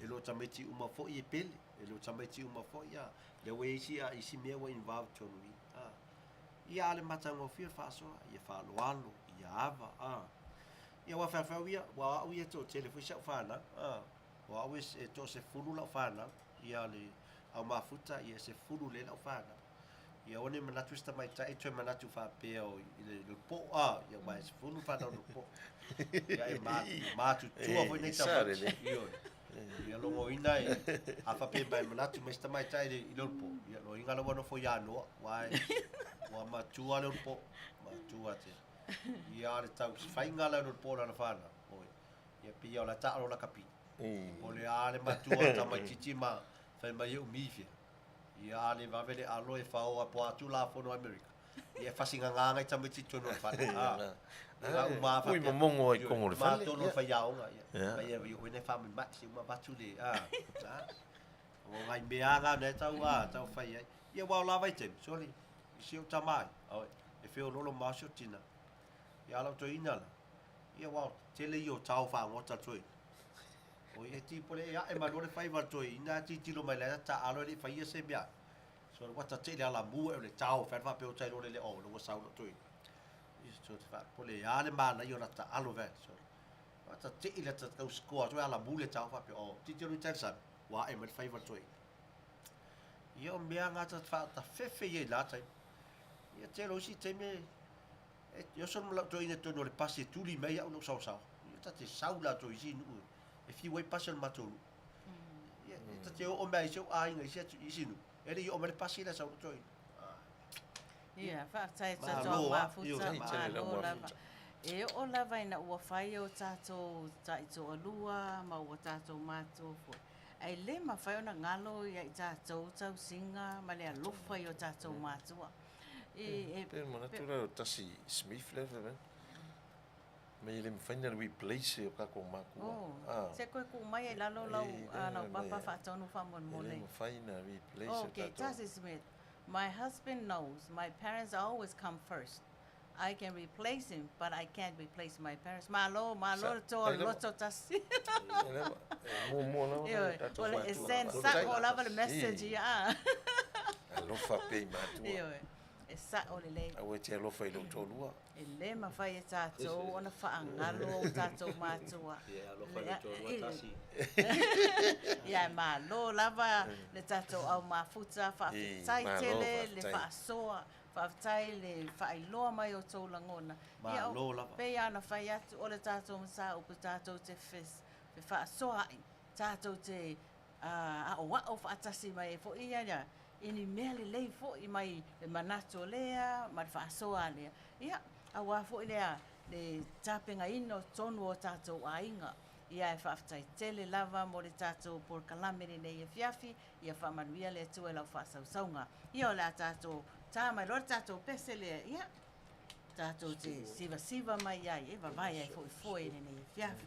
E le o tamaiti uma foi e pele. E le o tamaiti uma foi a. Lea ua i ai isi, isi mea ua involve tonu i. A. Ia a le matagofie o le faasoa, ia faaaloalo, ia ava, a. Ia aua faifeau ia, aua o au ia e toatele foi si au fanau, a. O au e toasefulu lau fanau, ia le au mafuta, ia e sefulu lelei lau fanau. Ia aua ne i manatu isi tamaitai toe manatu faapea o i le po, a, ia aua e sefulu fanau i le po. Ia e matutua foi nei tamaiti. Ioe. Ia logoina e, a faapea mai manatu mai si tamaitai i le ulupo, ia loiga la ua nofo ia Noa, aua e, ua matua le ulupo, matua tele. Ia a o le tau faiga la i le po o lana fanau, oi, ia pei lava o la e taalo lakapi. O le a le matua tamaitiiti ma fai mai e umi fea. Ia a le vave le alo e fao a po atu la fono Amerika. Ia e fasigaga ngai tamaiti tonu o le fale. A. Ia uma a Ui momongo ai tonu o le fale. Ma tonu o faiaoga ia. Mai e oi nei faamai se uma avatu le a. A. O ngai mea nga nei tau a tau fai ai. Ia ua o lava i taimi, sole, i si ou tama ai, oi, e feololo ma si ou tina. Ia lau toeaina la, ia ua tele ia o tao fagota le toeaina. Oi e tipole e ae mai loa le faiva le toeaina ae tilotilo mai la taalo e le i faia se mea. So ua tate le alamu e o le tao fai faapea o tai loa le o ua sau lou toeaina. So te faapole a le manaia o la taalo fai. So ua tate le tau score atu e alamu le tao faapea o tilotilo i tai le sami ua ae mai le faiva le toeaina. Ia o mea nga ta faatafefe ia i la taimi. Ia tele o isi taimi e oso ma lau toeaina i totonu o le pasi e tuli mai au lou saosaoa. Ia ta te sau latou i isi nuu e fiu ai pasi o le matou nuu. Ia ta te oo mai ai si ou aiga i isi atu i isi nuu, e le i oo mai le pasi la e sau lou toeaina. Ia, faafetai i tatou au mafuta, malo lava. E oo lava ina ua fai o tatou taitoalua ma ua tatou matutua foi, ae le mafai ona galo ia i tatou tausiga ma le alofa i o tatou matua. E pei ona manatu la o Tasi Smith lea fai mai, mai e le mafai ona replace e o tatou matua. Oh, se koe tuu mai ai lalo lau, lau papa faatonu faamolemole. E le mafai ona replace e tatou. Okay, Tasi Smith, my husband knows my parents always come first. I can replace him but I can't replace my parents. Malo, malo le toa o le loto tasi. E muamua lava le tatou matua. E send sa'o lava le message ia a. Alofa pea i matua. Ioe, e sa'o lelei. Aua e te alofa i lou toalua. E le mafai e tatou ona faagalo o tatou matua. Ia alofa i lou toalua tasi. Ia e malo lava le tatou au mafuta, faafetai tele le faasoa. Faafetai le faailoa mai o tou lagona. Malo lava. Pei lava ona fai atu, o le tatou mataupu tatou te fefaasoaai, tatou te aoao faatasi mai ai foi ia i ni mea lelei foi mai le manatu o lea ma le faasoa a lea. Ia, aua foi lea le tapenaina o totonu o tatou aiga. Ia, e faafetai tele lava mo le tatou polokalame lenei afiafi. Ia faamanuia le Atua i lau faasausauga. Ia o le a tatou ta mai loa le tatou pese lea, ia, tatou te sivasiva mai ai e vavae ai foi foe i lenei afiafi.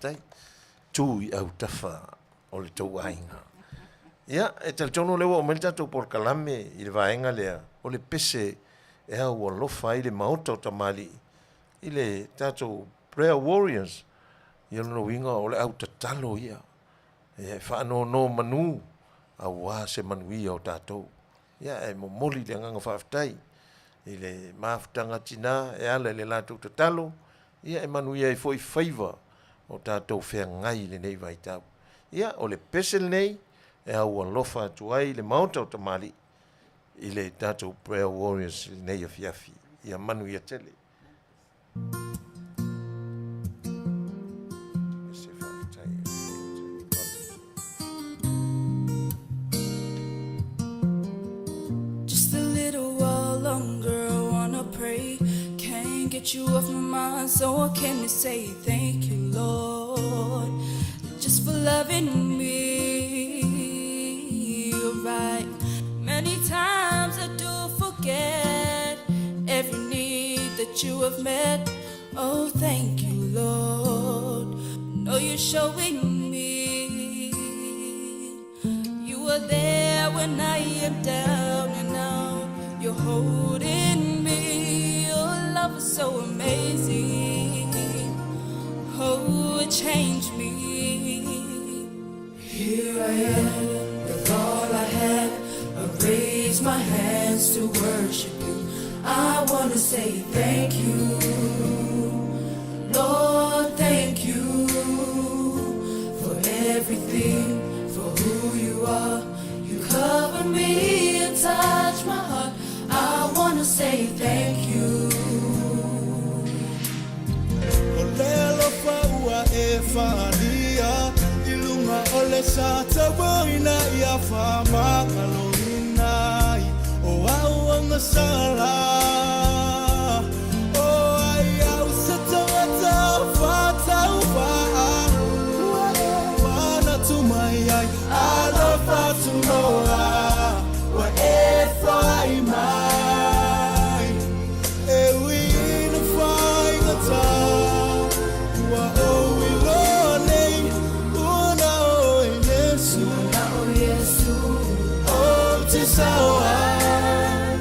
faafetai. Tu i autafa o le tou aiga. Ia, e talitonu o lea ua oo mai le tatou polokalame i le vaega lea, o le pese e aualofa ai le Maota o Tamalii i le tatou Prayer Warriors. Ia, o lona uiga o le au tatalo ia, e faanonomanu aua se manuia o tatou. Ia, e momoli le agaga faafetai i le mafutaga tina e ala i le latou tatalo, ia e manuia ai foi faiva o tatou feagai i lenei vaitau. Ia, o le pese lenei e aualofa atu ai le Maota o Tamalii i le tatou Prayer Warriors i lenei afiafi. Ia manuia tele. Just a little while longer, I wanna pray. Can't get you off my mind, so I came to say thank you, Lord, just for loving me. You're right. Many times I do forget every need that you have met. Oh, thank you, Lord. Know you're showing me. You are there when I am down and out. You're holding me. Your love is so amazing. Oh, it changed me. Here I am with all I have. I raise my hands to worship you. I wanna say thank you. Lord, thank you for everything, for who you are. You cover me and touch my heart. I wanna say thank you. O le alofa ua e faaalia i luga o le sa tauoina ia faamagaloina ai o au agasala. O ai au se tagata faatauvaa ua e manatu mai ai alofa atu loa ua e foai mai. E ui ina faigata, ua ou iloa nei, ua na o Iesu, ou te sao ai.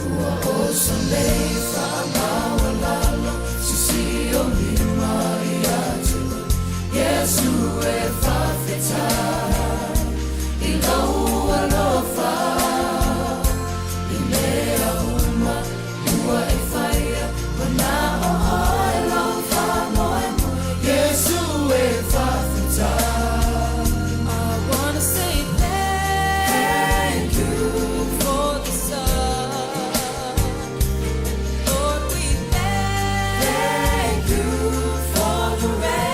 Ua oso nei faamaualalo, sisi o lima ia te oe, Iesu e faafetai i lou alofa. I mea uma ua e faia, manao oe lou faamoemoe, Iesu e faafetai. I wanna say thank you for the sun. Lord, we thank you for the rain.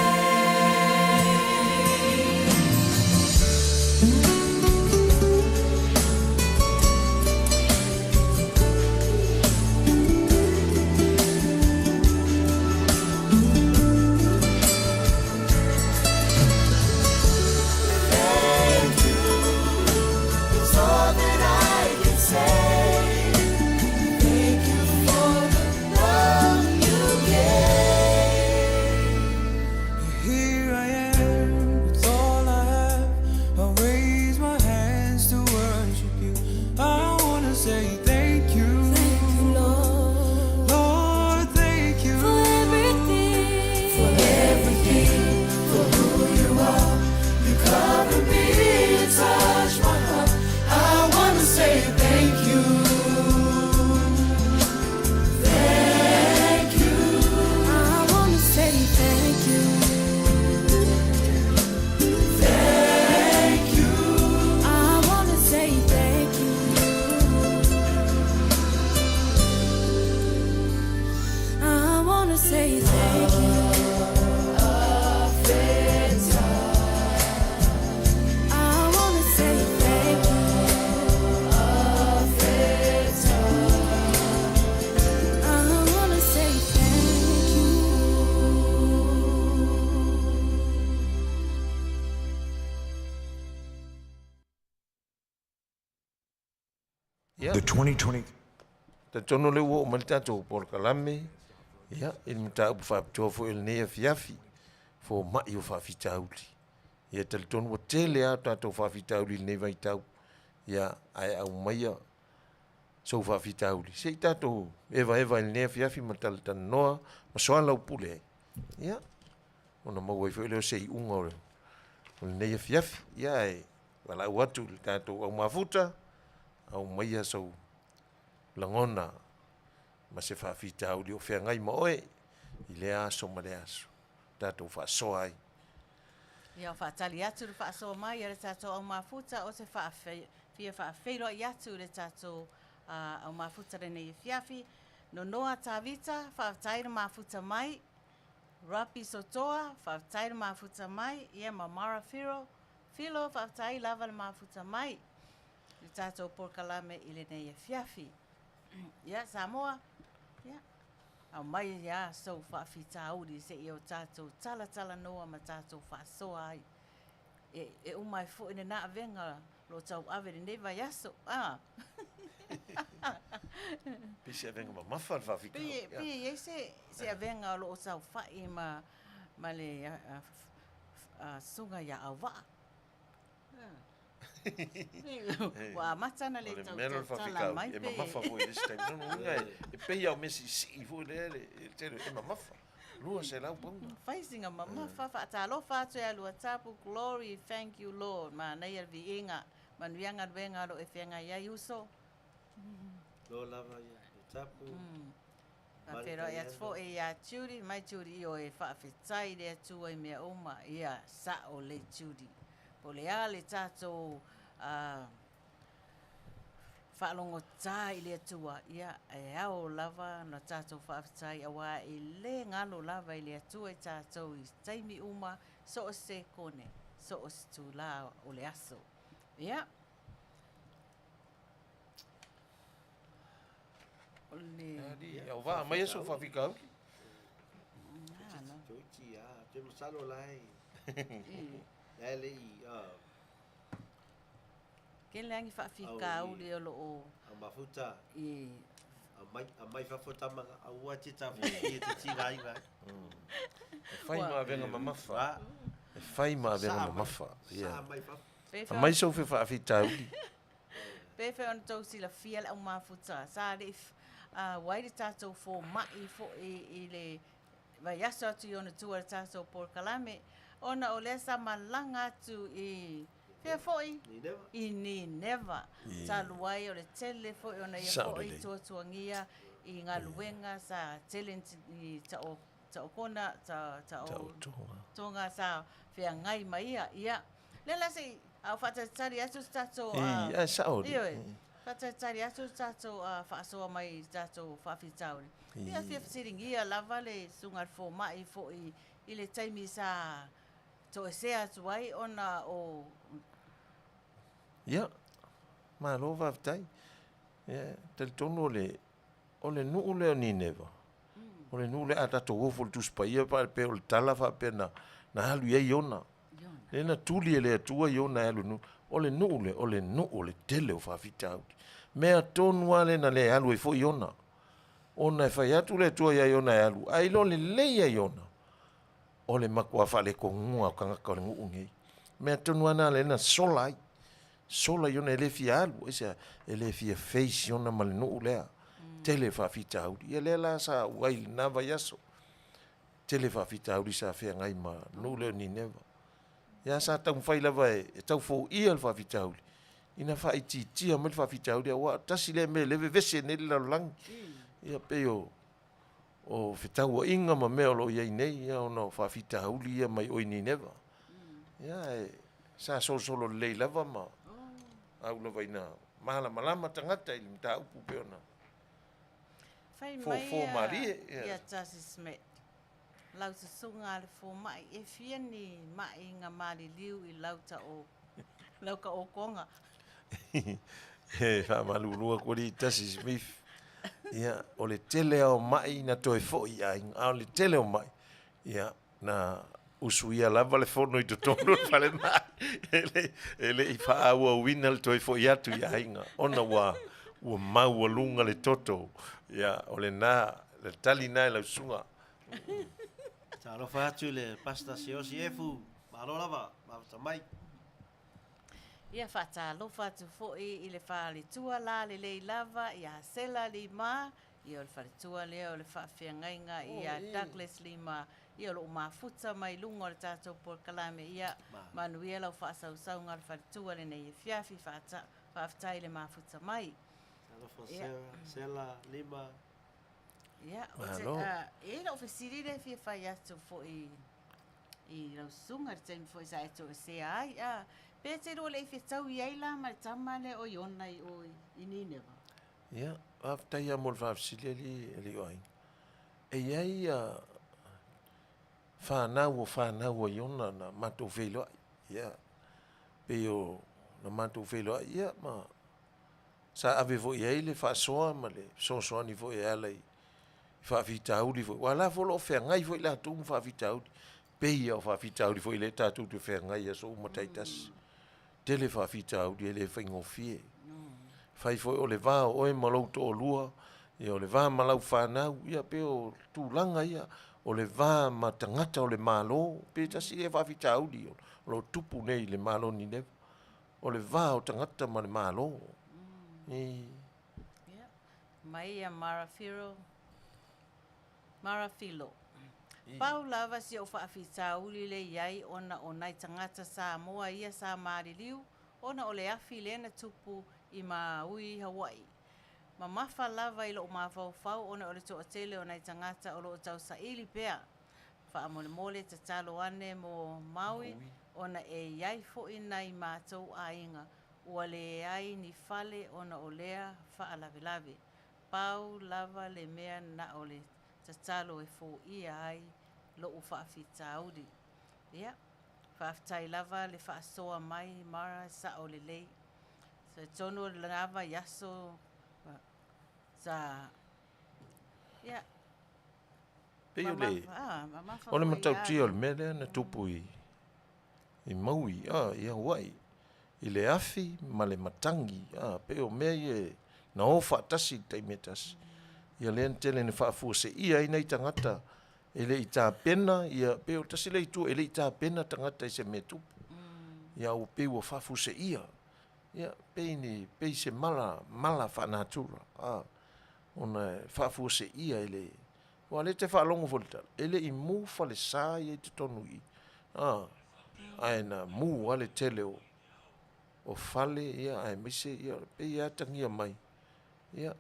Thank you is all that I can say. Thank you for the love you gave. Here I am with all I have. I raise my hands to worship you. I wanna say thank you. Thank you, Lord, Lord, thank you. for everything. For everything, for who you are. You cover me and touch my heart. I wanna say thank you. Thank you. I wanna say thank you. Thank you. I wanna say thank you. I wanna say thank you. I wanna say thank you. I wanna say thank you. Ia. The 2020 Talitonu lea ua oo mai le tatou polokalame, ia, i le mataupu faapitoa foi o lenei afiafi. fomai o faafitauli. Ia e talitonu ua tele lava o tatou faafitauli i lenei vaitau, ia ae aumaia sou faafitauli se i tatou evaeva i lenei afiafi ma talatalanoa ma soalaupule ai. Ia, ona maua ai foi lea o se iuga o lenei afiafi. Ia ae valaau atu i le tatou au mafuta, aumaia sou lagona ma se faafitauli o feagai ma oe i lea aso ma lea aso, tatou faasoa ai. Ia, o faatali atu le faasoa mai a le tatou au mafuta o se fia faafeiloai atu i le tatou au mafuta lenei afiafi. Nonoa Tavita, faafetai le mafuta mai. Rapi Sotoa, faafetai le mafuta mai. Ia ma Mara Firo, Filo, faafetai lava le mafuta mai i le tatou polokalame i lenei afiafi. Ia, Samoa, ia, aumai lava sou faafitauli seia o tatou talatalanoa ma tatou faasoa ai. E, e uma ai foi lena avega o lo o tauave i lenei vaiaso. Ah. Pei se avega mamafa le faafitauli. Pei, pei e i ai se, se avega o lo o saofai ma, ma le susuga ia Auvaa. Ua amata ona le tau tautala mai pe. E mamafa foi i le isi taimi. Lona uiga e pei lava o mea siisii foi lea le tele, e mamafa. 200 pauna. Fai sina mamafa, faatalofa atu ia Luatapu, Glory, thank you Lord. Manaia le viiga, manuia galuega o lo o e feagai ai uso. Lo lava ia Luatapu. Faafeiloai atu foi ia Judy, mai Judy ioe, faafetai i le Atua i mea uma, ia sao lelei Judy. Po o le a le tatou faalogotā i le Atua, ia e ao lava ona tatou faafetai aua e le galo lava i le Atua i tatou i taimi uma, so o se sekone, so o se itulā o le aso. Ia. O le... Alii, auvaa aumaia sou faafitauli. Toeitiiti lava, ou te masalo la e, la e le i, Tele lava ni faafitauli o lo o... Au mafuta, aumai, aumai fafo tama na, aua e te taofiofi e te tigaina ai. E fai ma avega mamafa. E fai ma avega mamafa. Saa mai fafo. Aumai sou faafitauli. Pe fea ona tou silafia le aumafuta sa le i auai le tatou fomai foi i le vaiaso atu i ona tua i le tatou polokalame ona o lea sa malaga atu i fea foi? I Nineva. Talu ai o le tele foi ona ia foi tuatuagia i galuega sa tele ni taokona, taotoga sa feagai ma ia. Ia, lea la se i a o faatalitali atu se tatou Ii, ae sao alii. Ioe, faatalitali atu se tatou faasoa mai i tatou faafitauli. Ia fia fesiligia lava le susuga i le fomai foi i le taimi sa toesea atu ai ona o. Ia, malo faafetai. Ia, talitonu o le, o le nuu lea o Nineva, o le nuu lea a tatou o foi i le Tusi Paia pei o le tala faapea na, na alu i ai Iona. Lea na tuli e le Atua Iona e alu i le nuu. O le nuu lea, o le nuu o le tele o faafitauli. Mea tonu lava lea na le alu ai foi Iona. Ona e fai atu le Atua ia Iona e alu, ae iloa lelei ia Iona, o le matua faaletonua o tagata o le nuu lenei. Mea tonu lava lena lea na sola ai. Sola Iona e le fia alu, aisea? E le fia face Iona ma le nuu lea. Tele faafitauli. Ia lea la sa ou ai i lena vaiaso. Tele faafitauli sa feagai ma nuu lea o Nineva. Ia sa taumafai lava e tau foia le faafitauli ina faaitiitia mai le faafitauli aua tasi lea mea lea e vevesi ai nei le lalolagi. Ia pei o o fetauaiga ma mea o lo o i ai nei ia ona o faafitauli ia mai o i Nineva. Ia e sa solosolo lelei lava ma au lava ina malamalama tagata i le mataupu pei ona Fai mai fofo malie. Ia Tasi Smith, lau susuga a le fomai, e fia ni ma'i na maliliu i lau ta lau taotoga. E faamalulu atu alii Tasi Smith, ia, o le tele lava o ma'i na toe foi i aiga, a o le tele o ma'i, ia, na usuia lava le fono i totonu o le falemai, e le i faaauauina le toe foi atu i aiga, ona ua, ua maualuga le toto. Ia, o lena, le tali lena i lau susuga. Talofa atu i le Pastor Siaosi Efu, malo lava, mafuta mai. Ia faatalofa atu foi i le faletua lalelei lava ia Sela Lima, ia o le faletua lea o le faafeagaiga ia Douglas Lima, ia o lo o mafuta mai luga o le tatou polokalame, ia manuia lau faasausauga o le faletua lenei afiafi, faafetai le mafuta mai. Talofa Sela Lima. Ia, ou te, e i ai lau fesili lea e fia fai atu foi i lau susuga i le taimi foi sa e toesea ai, a, pe te lua le i fetaui ai la ma le tama lea o Iona i o i Nineva? Ia, faafetai lava mo le faafesili alii, alii o aiga. E i ai a fanau o fanau a Iona na matou feiloai, ia, pei o na matou feiloai, ia, ma sa ave foi i ai le faasoa ma le fesoasoani foi e ala i faafitauli foi, aua o la foi o lo o feagai foi latou ma faafitauli, pei lava o faafitauli foi lea tatou te feagai i aso uma taitasi. Tele faafitauli e le faigofie. Fai foi o le va o oe ma lou toalua, ia o le va ma lau fanau, ia pei o tulaga ia, o le va ma tagata o le Malo, pe tasi lea faafitauli o lo o tupu nei i le Malo o Nineva. O le va o tagata ma le Malo. I. Ia, mai ia Mara Firo, Mara Filo. Pau lava si ou faafitauli le i ai ona o nai tagata Samoa ia sa maliliu ona o le afi lea na tupu i Maui, Hawaii. Mamafa lava i lou mafaufau ona o le toatele o nai tagata o lo o tausaili pea. Faamolemole tatalo ane mo Maui ona e i ai foi nai matou aiga ua leai ni fale ona o lea faalavelave. Pau lava le mea na o le tatalo e foia ai lou faafitauli. Ia, faafetai lava le faasoa mai Mara, sao lelei. Talitonu o lena vaiaso sa, ia, Pei o le, o le matautia o le mea lea na tupu i, i Maui, a, i Hawaii, i le afi ma le matagi, a, pei o mea ia na o faatasi i le taimi e tasi. Ia lea na tele na faafuaseia ai nai tagata e le i tapena, ia, pei o tasi lea itu e le i tapena tagata i se mea tupu. Ia ua pei ua faafuaseia. Ia, pei ni, pei se mala, mala faanatura, a, ona e faafuaseia e le, aua o lea e te faalogo foi i le tala, e le i mu falesa ia i totonu i i, a, ae na mu lava le tele o, o fale, ia, aemaise, ia, pei e atagia mai, ia,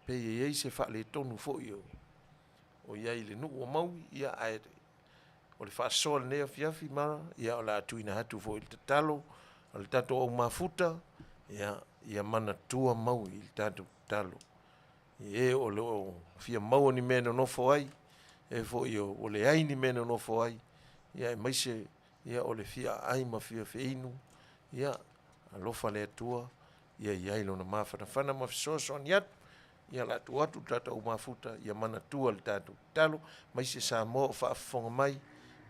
pei e i ai se faaletonu foi o, o i ai i le nuu o Maui, ia, ae o le faasoa i lenei afiafi ma, ia, o le a tuuina atu foi le tatalo a le tatou au mafuta, ia, ia manatua Maui i le tatou tatalo. I e o lo o fia maua ni mea e nonofo ai, e foi ua leai ni mea e nonofo ai, ia aemaise ia o le fia aai ma fia feinu, ia alofa le Atua, ia i ai lona mafanafana ma fesoasoani atu, ia o le a tuu atu le tatou mafuta, ia manatua le tatou tatalo, aemaise Samoa o faafofoga mai,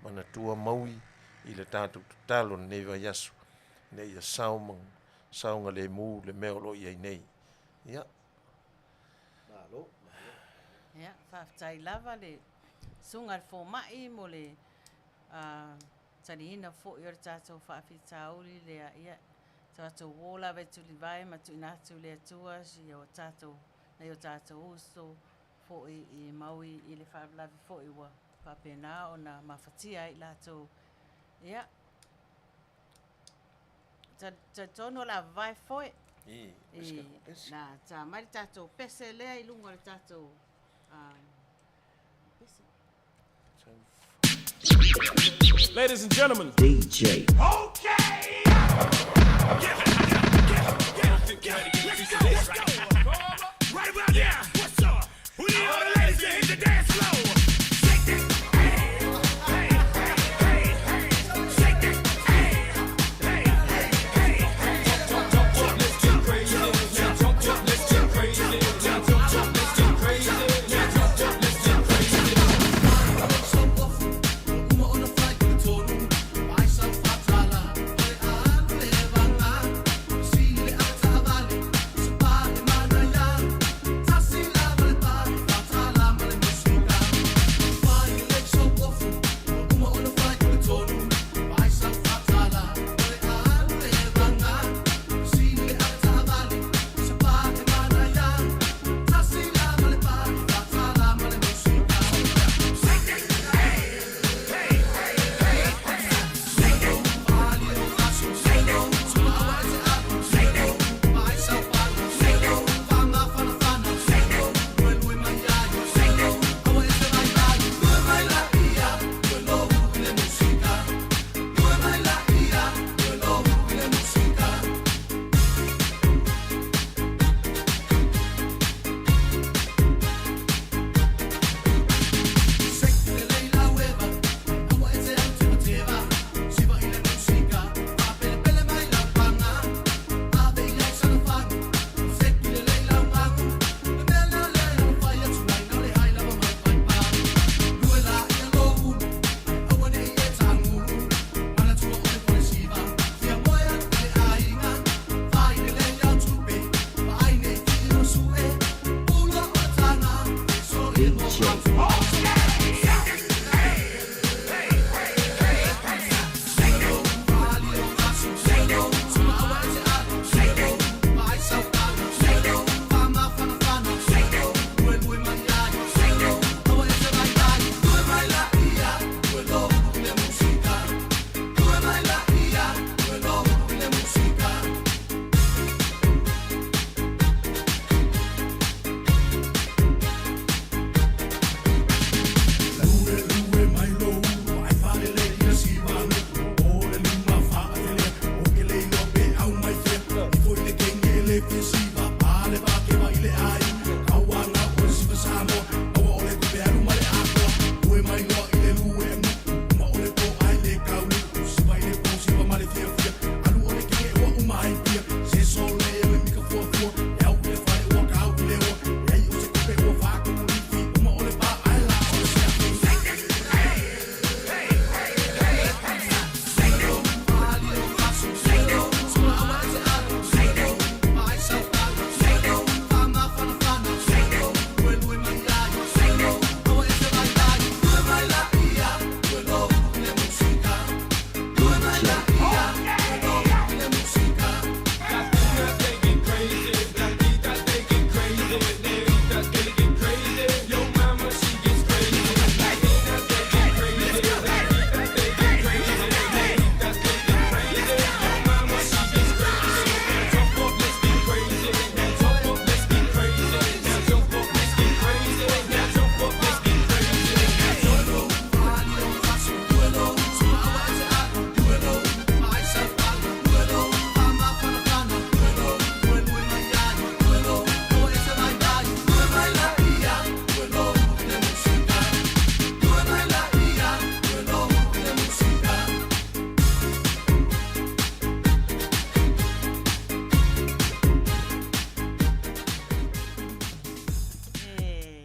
manatua Maui i le tatou tatalo i lenei vaiaso, ina ia sao ma saogalemu le mea o lo o i ai nei. Ia. Malo, malo. Ia, faafetai lava le susuga i le fomai mo le taliina foi o le tatou faafitauli lea. Ia, tatou o lava e tulivae ma tuuina atu i le Atua si o tatou, nai o tatou uso foi i Maui i le faalavelave foi ua faapena ona mafatia ai i latou. Ia, Talitonu o le a vavae foe. I, na ta mai le tatou pese lea i luga o le tatou pese. Ladies and gentlemen. DJ. Okay! Get, get, get, get, get, let's go, let's go. Right about now, what's up? We need all the ladies to hit the dance floor. Shake that ass. Hey, hey, hey, shake that ass. Hey, hey, hey. Jump, jump, jump, let's get crazy. Now jump, jump, let's get crazy. Now jump, jump, let's get crazy. Now jump, jump, let's get crazy.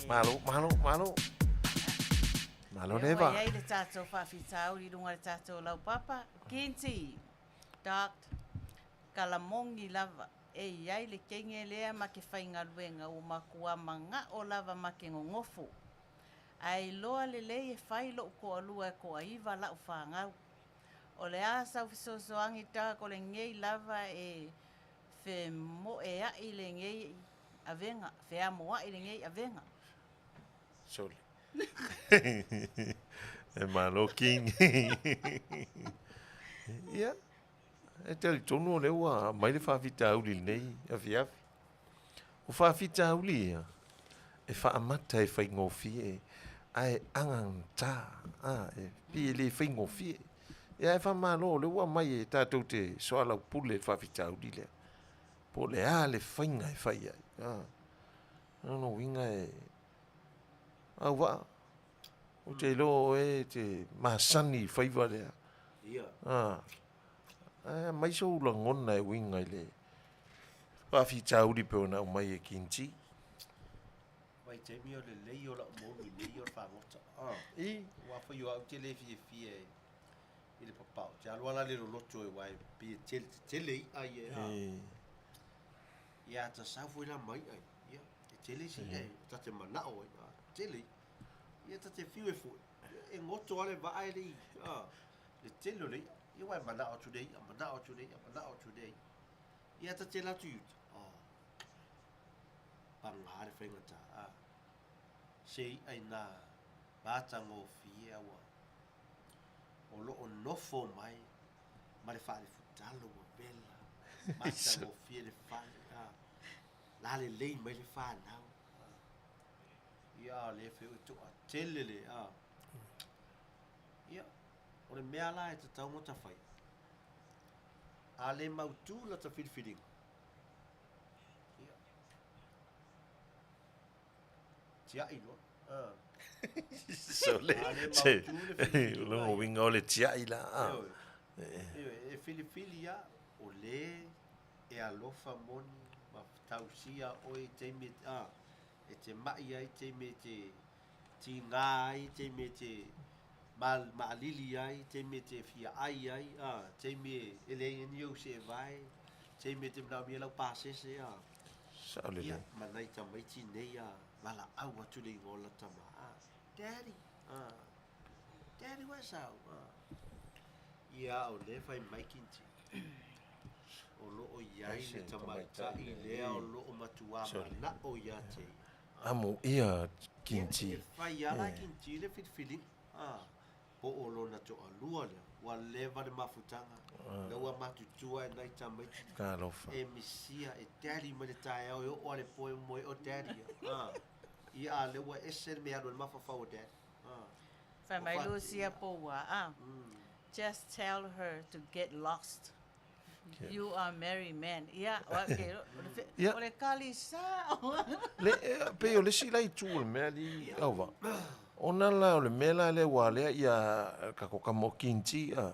Malo, malo, malo. Malo Lea leva. ua i ai le tatou faafitauli i luga o le tatou laupapa, Kinti, Doc, Kalamogi lava, e i ai le kenge lea ma ke faigaluega ua makuā maga'o lava ma ke gogofo. Ae iloa lelei e fai lo'u toalua e toaiva la'u fagau. O le a sau fesoasoagi Doc o lenei lava e femo'ea'i lenei avega, feamoa'i lenei avega. Sole. E malo King. Ia, e talitonu o lea ua aumai le faafitauli i lenei afiafi. O faafitauli ia, e faamata e faigofie, ae agagata, a, e pei e le faigofie. Ia ae faamalo o lea ua aumai e tatou te soalaupule i le faafitauli lea. Po o le a le faiga e fai ai. A, o lona uiga e auvaa, ou te iloa o oe e te masani i faiva lea. Ia. A, ae aumai sou lagona e uiga i le faafitauli pei ona aumai e Kinti. Vaitaimi o lelei o lau moulu i mea ia o le fagota. I. Aua foi o au ou te le fiafia i le papao. Ou te alu lava la i le loloto aua e pei e tele tetele i'a ia e. Ia a ta sau foi la ma i'a ia, e tele isi i'a e ta te mana'o ai, a, tele i'a. Ia ta te fiu e fo'e, e goto lava le vaa e le i, a, le tele o le i'a. Ia aua e mana'o atu i lea i'a, mana'o atu i lea i'a, mana'o atu i lea i'a. Ia ta te alu atu i uta, a, pagā le faigata, a, se i'a inā matagofie a ua o lo o nofo mai ma le faalefutalo ua vela, matagofie le fale, a, lalelei mai le fanau, a, ia a o lea foi ua toatele le, a, ia, o le mea la e tatau ona ta faia, a le mautu lata filifiliga, ia, tiai loa. A. Sole, se, o lona uiga o le tiai la, a. Ioe, e filifili lava o le e alofa moni ma tausia oe i taimi e, a, e te ma'i ai, taimi e te tigā ai, taimi e te maalili ai, taimi e te fia ai ai, a, taimi e leai ai ni ou seevae, taimi e te manaomia lau pasese, a. Sao lelei. Ia, ma nai tamaiti nei a valaau atu le igoa o la tama, a, Daddy, a, Daddy ua e sau, a. Ia, a o lea e fai mai Kinti, o lo o i ai le tamaitai lea o lo o matuā manao ia te ia. Amo ia Kinti. Ia, e fai lava la Kinti le filifiliga, a. Po o lona toalua lea, ua leva le mafutaga, lea ua matutua e nai tamaiti. Talofa. E misia, e daddy mai le taeao e oo lava i le po e moe o daddy ia. A, ia a lea ua ese le mea e alu ai le mafaufau o daddy. A. Fai mai Lucia po ua a. Just tell her to get lost. You are married man. Ia, o le kali sao. Le, pei o le isi la itu o le mea li auva. Ona la o le mea la lea ua alea ia kako ka mo kinti a.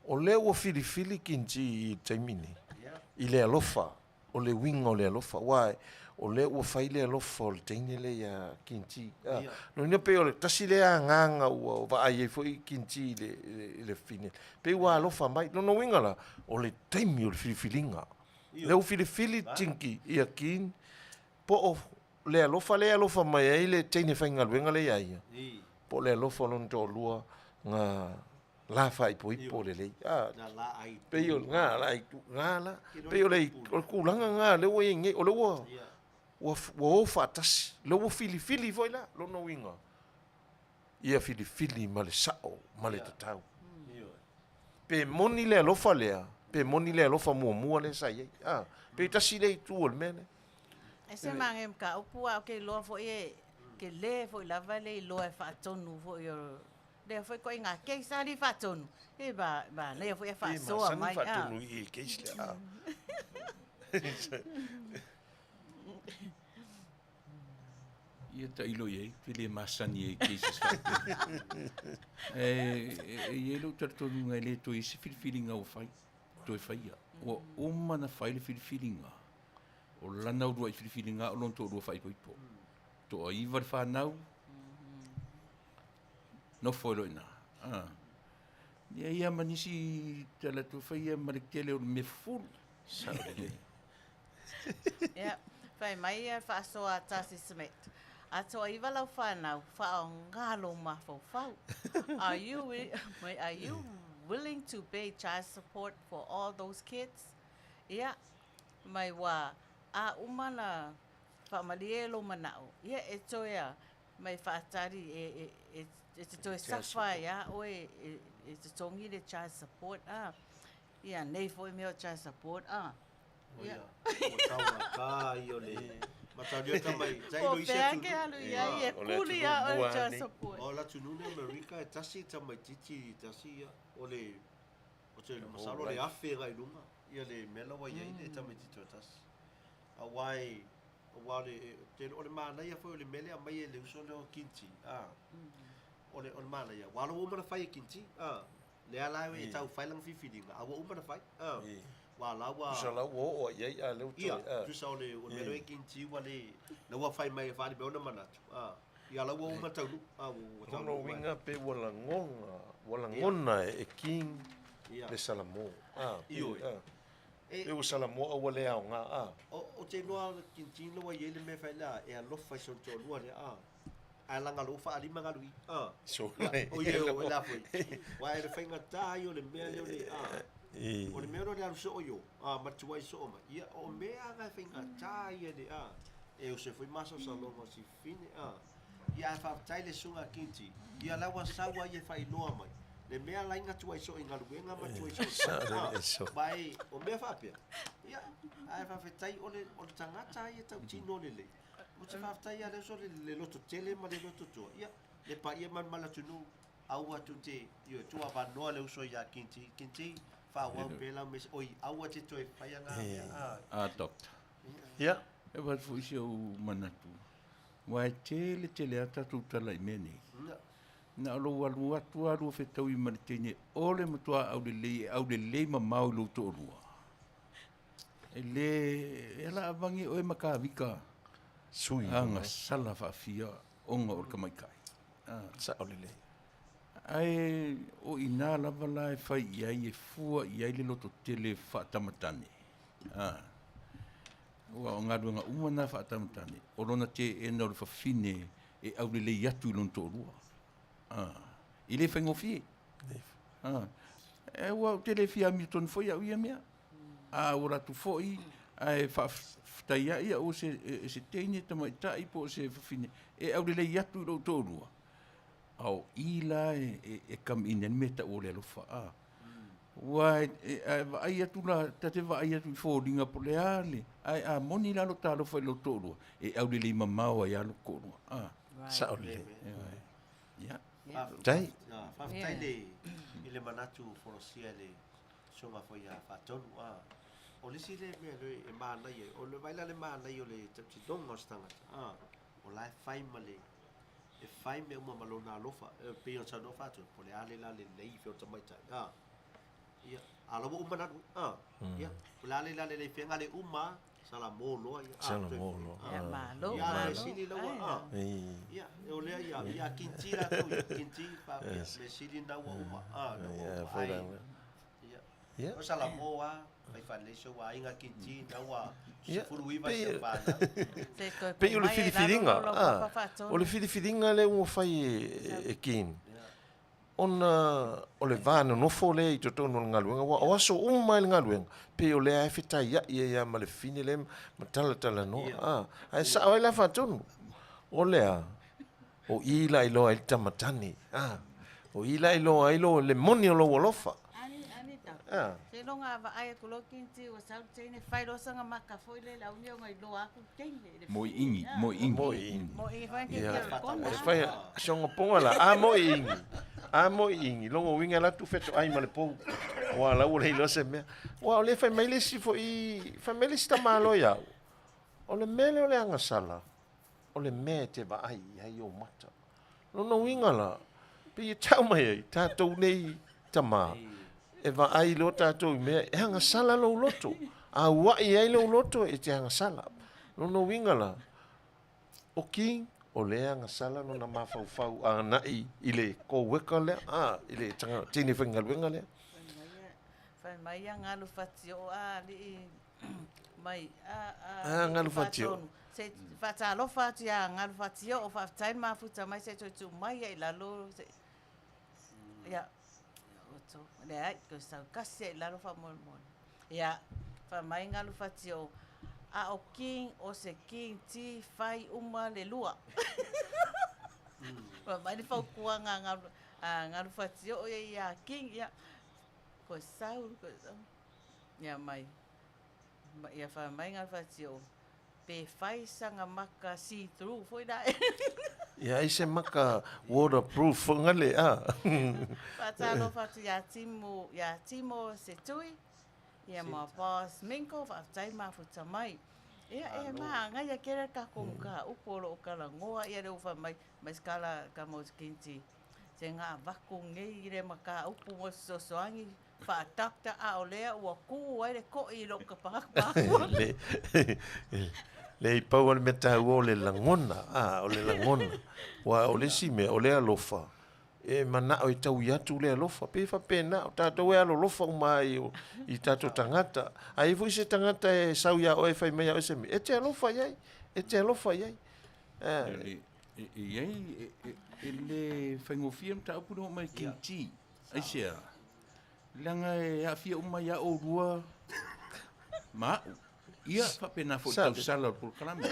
O lea ua filifili kinti i le taimi nei. I le alofa. O le uiga o le alofa, aua o lea ua fai le alofa o le teine lea iā Kinti. A, lona uiga pei o le tasi lea agaga ua vaai ai foi Kinti i le, i le fine, pei ua alofa mai. Lona uiga la, o le taimi o le filifiliga. Lea ua filifili Tinki ia Kin, po o le alofa lea e alofa mai ai le teine faigaluega lea iā ia, po o le alofa o lona toalua na la faaipoipo lelei. A, pei o na la aitu, na la, pei o le, o le tulaga na lea ua i ai nei, o lea ua, ua, ua o faatasi, lea ua filifili foi la, lona uiga, ia filifili ma le sao ma le tatau. Pe moni le alofa lea, pe moni le alofa muamua lea sa i ai. A, pei tasi lea itu o le mea lea. E se mange mataupu a o ke iloa foi e ke le foi lava le iloa e faatonu foi o lea foi koiga case a li faatonu e ba ba lea foi e faasoa mai a. Faatonu i case lea. A. Ia tailo i ai, ou te le masani ai i cases faapea. E, e i ai lou talitonuga e le toe i ai se filifiliga ua fai, toe faia. Ua uma ona fai le filifiliga, o lana uluai filifiliga o lona toalua faaipoipo. Toaiva le fanau, nofo ai loa i ina. Ah. Ia ia ma nisi tala toe faia ma le tele o le mea fufulu. Sao lelei. Ia, fai mai ia faasoa a Tasi Smith. A toaiva lau fanau, faaaoga lou mafaufau. Are you, wait, are you willing to pay child support for all those kids? Ia, mai ua a uma na faamalie lou manao, ia e toe a mai faatali e, e, e, e te toe safa ai a oe e, e totogi le child support a. Ia, nei foi mea o child support a. Ia. Ua taugata ia o le mataulia tamai tailo i se atunuu. Po o fea ke alu i ai e kuli a oe le child support. O le atunuu nei o Amerika e tasi tamaititi tasi ia o le o te masalo o le afe agai i luga ia le mea la ua i ai le tamaititi toatasi. Aua e aua o le te o le manaia foi o le mea lea aumai e le uso lea o Kinti a. O le o le manaia aua o la ua uma ona fai e Kinti a. Lea la e tau fai lana filifiliga, a ua uma ona fai. Aua la ua... Tusa la ua oo i ai a lea ua toe... Ia, tusa o le mea lea e Kinti ua le... La ua fai mai e faaali mai ona manatu. Ia la ua uma ona taunuu. Ua taunuu mai. Lona uiga pe ua lagona, ua lagona e King le Salamo. Ioe. Pe ua Salamo a ua le aoga. Ou te iloa Kinti la ua i ai le mea e fai lea, e alofa i si ona toalua lea. Ae laga lou faalima galu i. A. O ia o la foi. Wa e le faigata ia o le mea lea o le a. O le mea lea o le alu soo i o. A ma tuai soo mai. Ia o mea ga e faigata ia le a. E o se foi masalosaloga o si fine a. Ia ae faafetai le susuga a Kinti. Ia la ua sau ai e faailoa mai. Le mea la inga tuai soo i galuega ma tuai soo. A. Ma e o mea faapea. Ia ae faafetai o le o le tagata ia tautino lelei. Ou te faafetai ia le uso le, le loto tele ma le loto toa. Ia, le paia ma le malatunuu, aua tu te, ioe, tuu avanoa le uso ia Kinti. Kinti, faaauau pea lau mea, oi, aua te toe faia ngā mea. A, ah, Doctor. Ia. E avatu foi si ou manatu, aua e tele tele lava tatou tala i mea nei. Na o lou alu atu lava lua fetaui ma le teine o le matua aulelei e aulelei mamao i lou toalua. E le, e ala avagi oe ma kavika Sui. Agasala faafia ona o le tamaitai. Ah. Sao lelei. Ae o i ina lava la e fai i ai, e fua i ai le lototele faatamatane. Ah. Ua o galuega uma na faatamatane, o lona teena o le fafine e aulelei atu i lona toalua. A, e le faigofie. A, e ua ou te le fia amio tonu foi au ia mea. A ua latou foi, ae faafetai ai au se, e, se teine tamaitai po o se fafine e aulelei atu i lou toalua. A o i la e, e, e kamiina ai le mea tau o le alofa. A, Ua e, a e vaai atu la, ta te vaai atu i foliga po o le a le, ae a moni la lo ta alofa i lou toalua, e aulelei mamao ai lava lou toalua. A. Sao lelei. Ia. Faafetai. Faafetai le i le manatu folasia e le susuga foi ia Faatonu. A, o le isi lea mea lea e manaia, o le vaai la le manaia o le tautinoga o se tagata, a, o la e fai ma le, e fai mea uma ma lona alofa. E pei ona saunoa Faatonu, po o le a le la lelei fea o le tamaitai, a, ia, a la ua uma ona alu, a, ia, po o le a le la lelei fea, na o le uma lava, Salamo loa ia. Salamo loa. Ia, malo, Ia, malo. mea sili la ua, a. Ia, o lea ia, ia kinti latou ia, kinti, fa, ia, mea sili na ua uma, a, na ua uma. Ai, ia. Ia. O Salamo lava, fai faalelei si ou aiga kinti, na ua Ia, 19 pei si au fanau. Se toe Pei o le mai e lalo filifiliga, lau a, papa faatonu. o le filifiliga lea ua fai e, e King. Ona o le va nonofo lea i totonu o le galuega, aua o aso uma i le galuega, pei o lea e fetaiai ai lava ma le fafine lea ma talatalanoa. A, ae sao ai la Faatonu, o le a? O i la iloa ai le tamatane, a, o i la iloa ai lo, le moni o lou alofa. Ani, ani tau. A. Seiloga a vaai atu loa kinti ua sau le teine fai loa sana maka foi lele auni ona iloa atu le teine. Le Mo i ingi, mo i ingi. Mo i ingi. Mo i fai Ia. kinti o le kona. E fai soga poga la, a mo i ingi. A mo i ingi, logo uiga la tu feto ai ma le pou. Ua la ua le iloa se mea. Ua o le fai mai le isi foi, fai mai le isi tamāloa ia au. O le mea lea o le agasala, o le mea e te vaai i ai ou mata. Lona uiga la, pei e tau mai ai, tatou nei tamā, e vaai loa tatou i mea, e agasala lou loto. A ua'i ai lou loto, e te agasala. Lona uiga la, o King, o lea e agasala lona mafaufau agai i le co-worker lea, a, i le teine faigaluega lea. Fai mai ia galu fatioo a alii mai a a galu fatioo. Se faatalofa atu ia galu fatioo faafetai le mafuta mai se i toe tuu mai ai i lalo se ia outou leai toe sau tasi ai i lalo faamolemole. Ia fai mai galu fatioo a o king o se king ti fai uma le lua. Fai mai le fautuaga a galu a galu fatioo ia ia king ia Koe sau, koe sau. Ia mai, ia fai mai ngā whati o, pe fai sanga maka see through foi la e. Ia ai se maka waterproof ngale a. Whaatalofa atu ia Timo, ia Timo Setui, ia ma Boss Minko, faafetai mafuta mai. Ia e maangaia kele kako ka upu o loo kalagoa ia le ua fai mai, mai skala ka mo kinti. Se ga vaku nei i le mataupu mo se fesoasoani faa-doctor a o lea ua kū ai le koʻi i lou kapakua. Le, leai, pau lava le mea taua o le lagona, a, o le lagona. Aua o le isi mea, o le alofa, e manao e taui atu le alofa. Pei e faapena, o tatou e alolofa uma ai i tatou tagata. A i ai foi se tagata e sau ia oe e fai mai ia oe se mea, e te alofa i ai, e te alofa i ai. E, e i ai, e, e le faigofie le mataupu lea ua aumai e King T. Aisea? Leaga e aafia uma ia oulua ma au. Ia faapena foi i le tausala o le polokalame.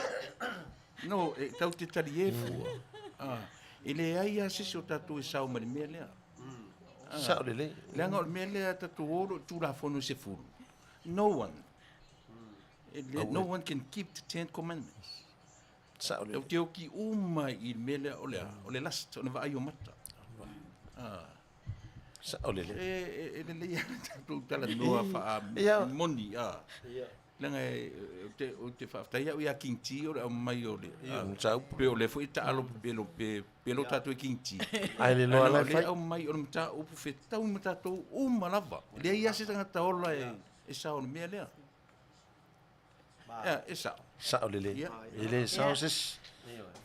No, e tatou te talie fua. Ah, e leai lava se isi o tatou e sao mai le mea lea. Ah, Sao lelei. Leaga o le mea lea tatou o lo o Tulafono e 10. No one. E le, no one can keep the Ten Commandments. Sao lelei. Ou te oki uma i le mea lea o le a? O le lust, o le vaai o mata. Ah. Sao lelei. E, e, e lelei lava le tatou talanoa faa moni. Ah. Leaga e, ou te, ou te faafetai au ia King T o le aumai o le, ah, Mataupu. pe o lea foi e taalo pelo, pe, pelo tatou e King T. Ai le loa Ae la leaga o e fai. lea aumai o le mataupu fetau ma tatou uma lava. E leai lava se tagata ola e, e sao i le mea lea. Ea, e sao. Sao lelei. Ia. E le sao se isi.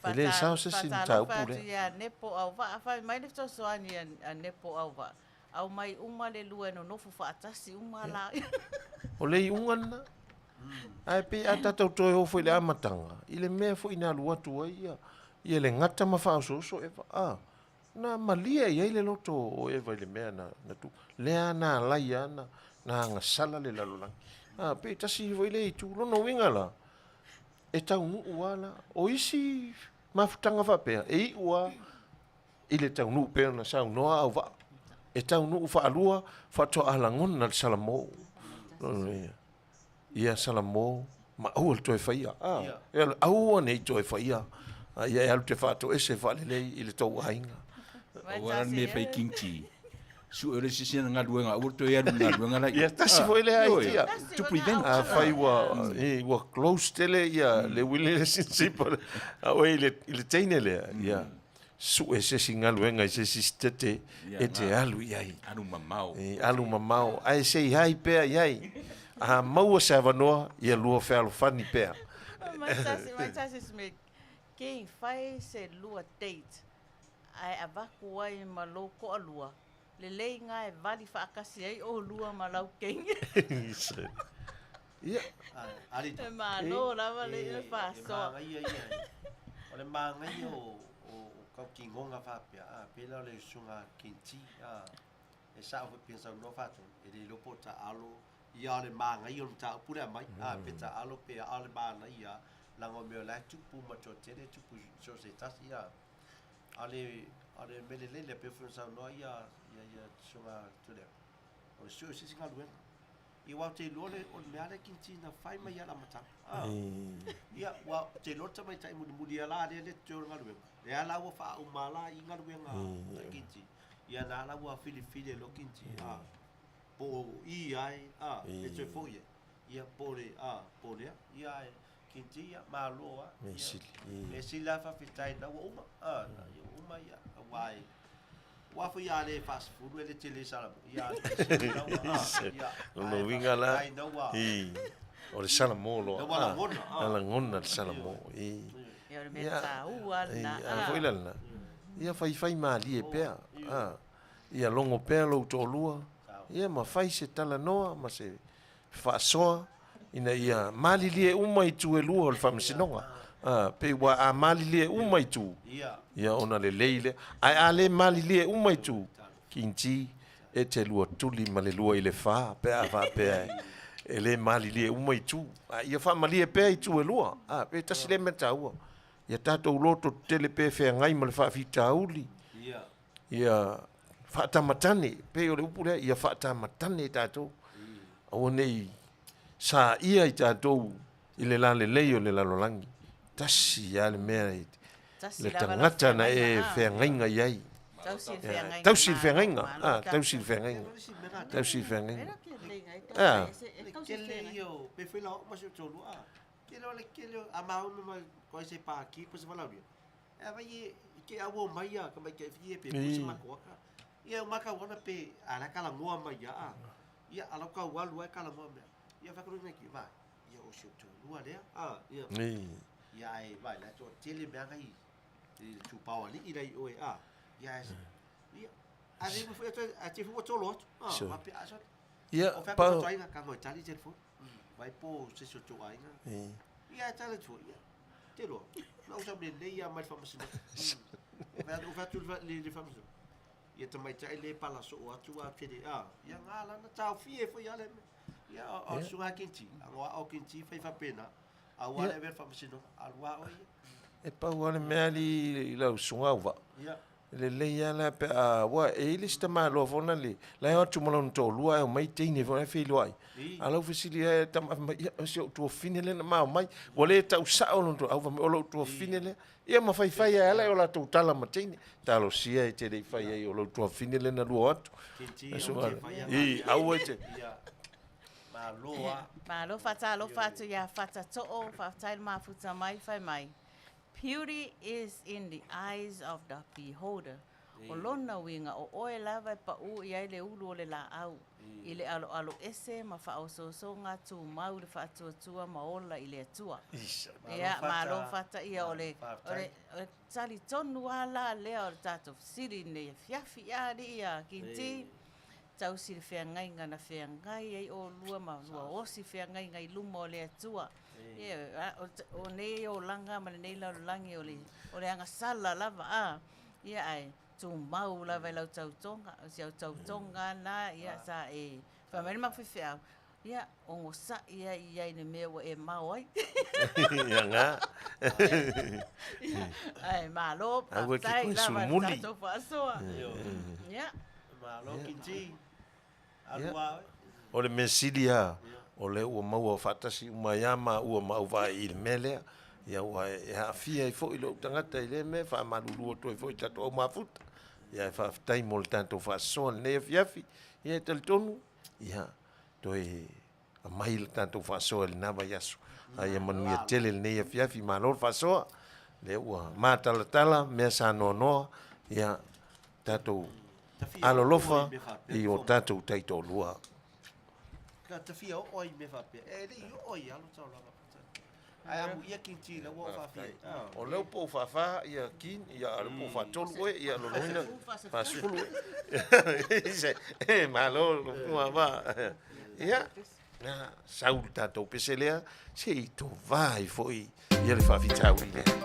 E le sao se isi mataupu Faatalofa atu lea. ia Nepo Auvaa, fai mai le fesoasoani a Nepo Auvaa, aumai uma le lua e nonofo faatasi uma la. O le iuga lena. Ae pei a tatou toe o foi i le amataga, i le mea foi na alu atu ai ia, ia le gata ma faaosooso Eva, a, na malie i ai le loto o Eva i le mea na, na tu, lea na alai lava na, na agasala le lalolagi. A, pei tasi foi lea itu, lona uiga la, e taunuu lava la, o isi mafutaga faapea, e iu lava i le taunuu pei ona saunoa Auvaa, e taunuu faalua faatoa lagona le salamo. Ia salamo ma aua le toe faia. Ah, ia. Aua ne i toe faia. Ah, ia e alu te faatoese faalelei i le tou aiga. Aua la le mea e fai King T. Sue le isi sina galuega, aua le toe alu i galuega la i. Ia tasi foi lea idea. To prevent. Afai ua, ua close tele ia le relationship a oe i le teine lea, ia sue se isi galuega i se isi sitete e te alu i ai. Alu mamao. E, alu mamao. Ae sei hai pea i ai. A maua se avanoa, ia lua fealofani pea. Mai tasi, mai tasi se mea. Ke fai se lua date ae avatu ai ma lou toalua, lelei na e vali faatasi ai oulua ma lau teine. Ia. E malo lava le faasoa. E manaia ia. O le manaia o o tautinoga faapea, a, pei la o le usuga Kinti, a, e sao foi pei ona saunoa Faatonu, e le iloa po o taalo, ia o le manaia o le mataupu lea aumai, a, pe taalo pe a, a o le manaia leaga o mea o la e tupu ma toatele e tupu i so o se tasi, a. A o le, o le mea lelei lea pei foi ona saunoa ia, ia, ia Susuga Tuilaepa, o le sue o se isi galuega. Ia aua ou te iloa le, o le mea lea Kinti na fai mai lava i le amataga. A. Ia, aua ou te iloa le tamaitai mulimuli lava la lea e le totoe o le galuega, lea la ua faauma la i galuega a Kinti. Ia na la ua filifili ai loa Kinti, a, po o i ai, a, e toe foi ai. Ia, po o le, a, po o lea. Ia, ae Kinti, ia, malo lava. Mea sili. Mea sili lava faafetai na ua uma. A, ia ua uma, ia, aua e, Aua foi a le faasefulu e le tele salamo. Ia, Lona uiga la, o le salamo loa. Na ua lagona. Na lagona le salamo. Ia, o le mea taua lena. A foi la lena. Ia faifai malie pea. Ia logo pea lou toalua. Ia ma fai se talanoa ma se faasoa ina ia malilie uma itu e lua o le faamasinoga. A, pei ua a malilie uma itu, ia ona lelei lea. Ae a le malilie uma itu, kinti e te lua tuli ma le lua i le fa pe a faapea e le malilie uma itu. A ia faamalie pea itu e lua. A, pe tasi lea mea taua. Ia tatou loto tetele pe feagai ma le faafitauli. Ia faatamatane, pei o le upu lea, ia faatamatane tatou. Aua ne i saia i tatou i le lalelei o le lalolagi. Tasi lava le mea i le tagata na e feagaiga i ai. Tausi le feagaiga. Ah, tausi le feagaiga. Tausi le feagaiga. Ah. E awai e i ke au mai ia ka mai ke fie pe pusi ma koaka. Ia o maka wana pe ala kala ngoa mai ia a. Ia ala ka walu ai kala ngoa mea. Ia fa kuru ki va. Ia o si tu lua lea. A ia. Ia ai vai la to tele mea ngai. I tu pawa ni i lai oe a. Ia ia. A le mo fu a te fu tolo atu. A ma pe a so. Ia O fa ko to ainga ka ngoi tali telefone. Vai po se so to ainga. Ia tali tu. Ia. Te roa. Na usa me nei ia mai whamasino. O whatu le le whamasino. Ia tamaitai le pala so o atu a tere a. Ia ngā lana tau fie fo ia le me. Ia o sunga kinti. A ngoa o kinti whai whapena. A ua le ver whamasino. A lua o ia. E pau lava le mea alii i lau susuga Auvaa. Ia. E lelei lava la pe a, ua e i ai le isi tamaloa foi lena la e o atu ma lona toalua ae omai teine foi lena e feiloai. A lau fesili ai tama fai mai, ia o si ou tuafafine lea na ma omai. Ua le tau sao lona toalua, ae fai mai o lou tuafafine lea. Ia ma faifai ai lava la i o latou tala ma teine. Talosia e te le i fai ai o lou tuafafine lea na lua o atu. I, aua e te. Malo a. Malo faatalofa atu ia Fatatoo, faafetai le mafuta mai, fai mai. Beauty is in the eyes of the beholder. O lona uiga, o oe lava e paʻū i ai le ulu o le lāʻau, i le aloalo ese ma faaosoosoga tumau i le faatuatua ma ola i le Atua. Ia, malo fata ia, o le, o le, o le talitonu lava la lea o le tatou fesili i lenei afiafi. Ia, alii ia Kinti. Tausi le feagaiga na feagai ai olua ma lua osi feagaiga i luma o le Atua. Ia, o nei olaga ma lenei lalolagi o le, o le agasala lava, a, ia ae tumau lava i lau tautoga, o si au tautoga lena, ia sa e, fai mai le matou faifeau, ia onosai ai i ai i le mea ua e mao ai. Ia na. Ae malo, Aua e te faafetai toe lava i le sulumuli. tatou faasoa. Ia. Malo Kinti. Alu a oe. O le mea sili lava, o lea ua maua faatasi uma ai lava maua ma Auvaai i le mea lea. Ia ua e aafia ai foi lou tagata i lea mea, faamalulu atu ai foi i tatou au mafuta. Ia ae faafetai mo le tatou faasoa i lenei afiafi. Ia e talitonu, ia toe aumai le tatou faasoa i lena vaiaso. A ia manuia tele lenei afiafi, malo le faasoa. Lea ua matalatala mea sa noanoa, ia tatou alolofa i o tatou taitoalua. Ka tawhia oo ai mea faapea. E le i oo ai alo taulaga. Ae amuia Kinti la ua faafia. O lea po o faafa ia kin, ia a o lea po o faatolu oe, ia lona uiga faasefulu oe. E malo lo puavaa. Ia, na sau le tatou pese lea, se i tovā ai foi ia le faafitauli lea.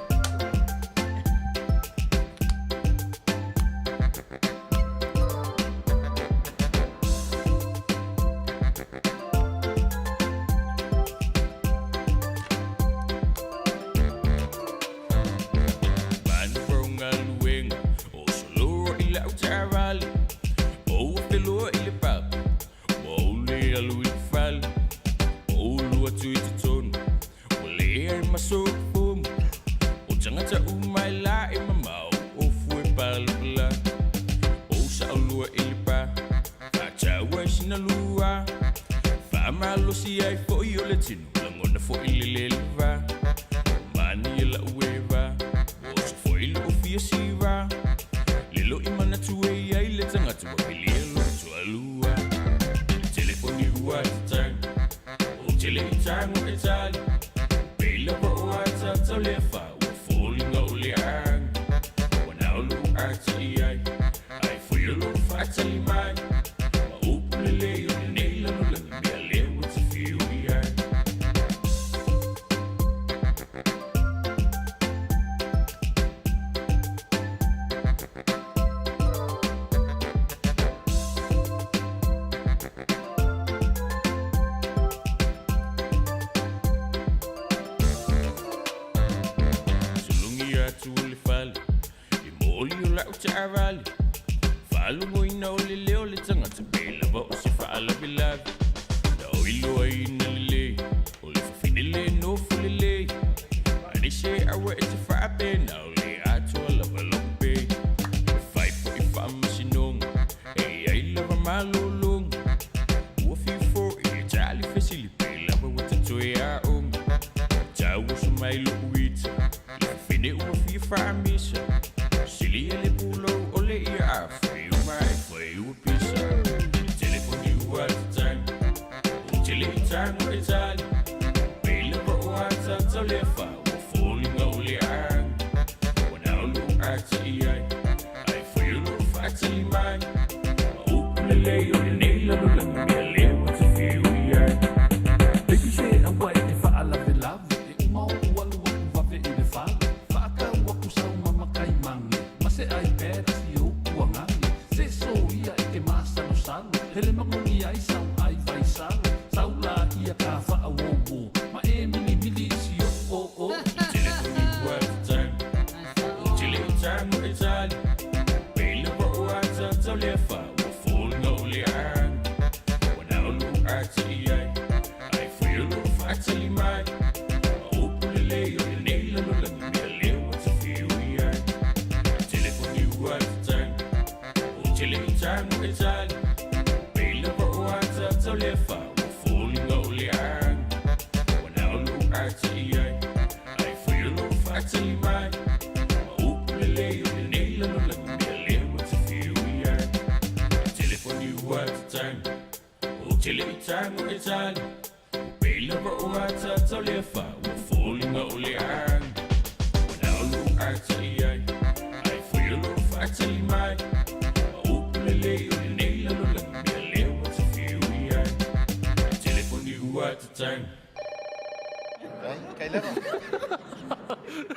Faafetai lava.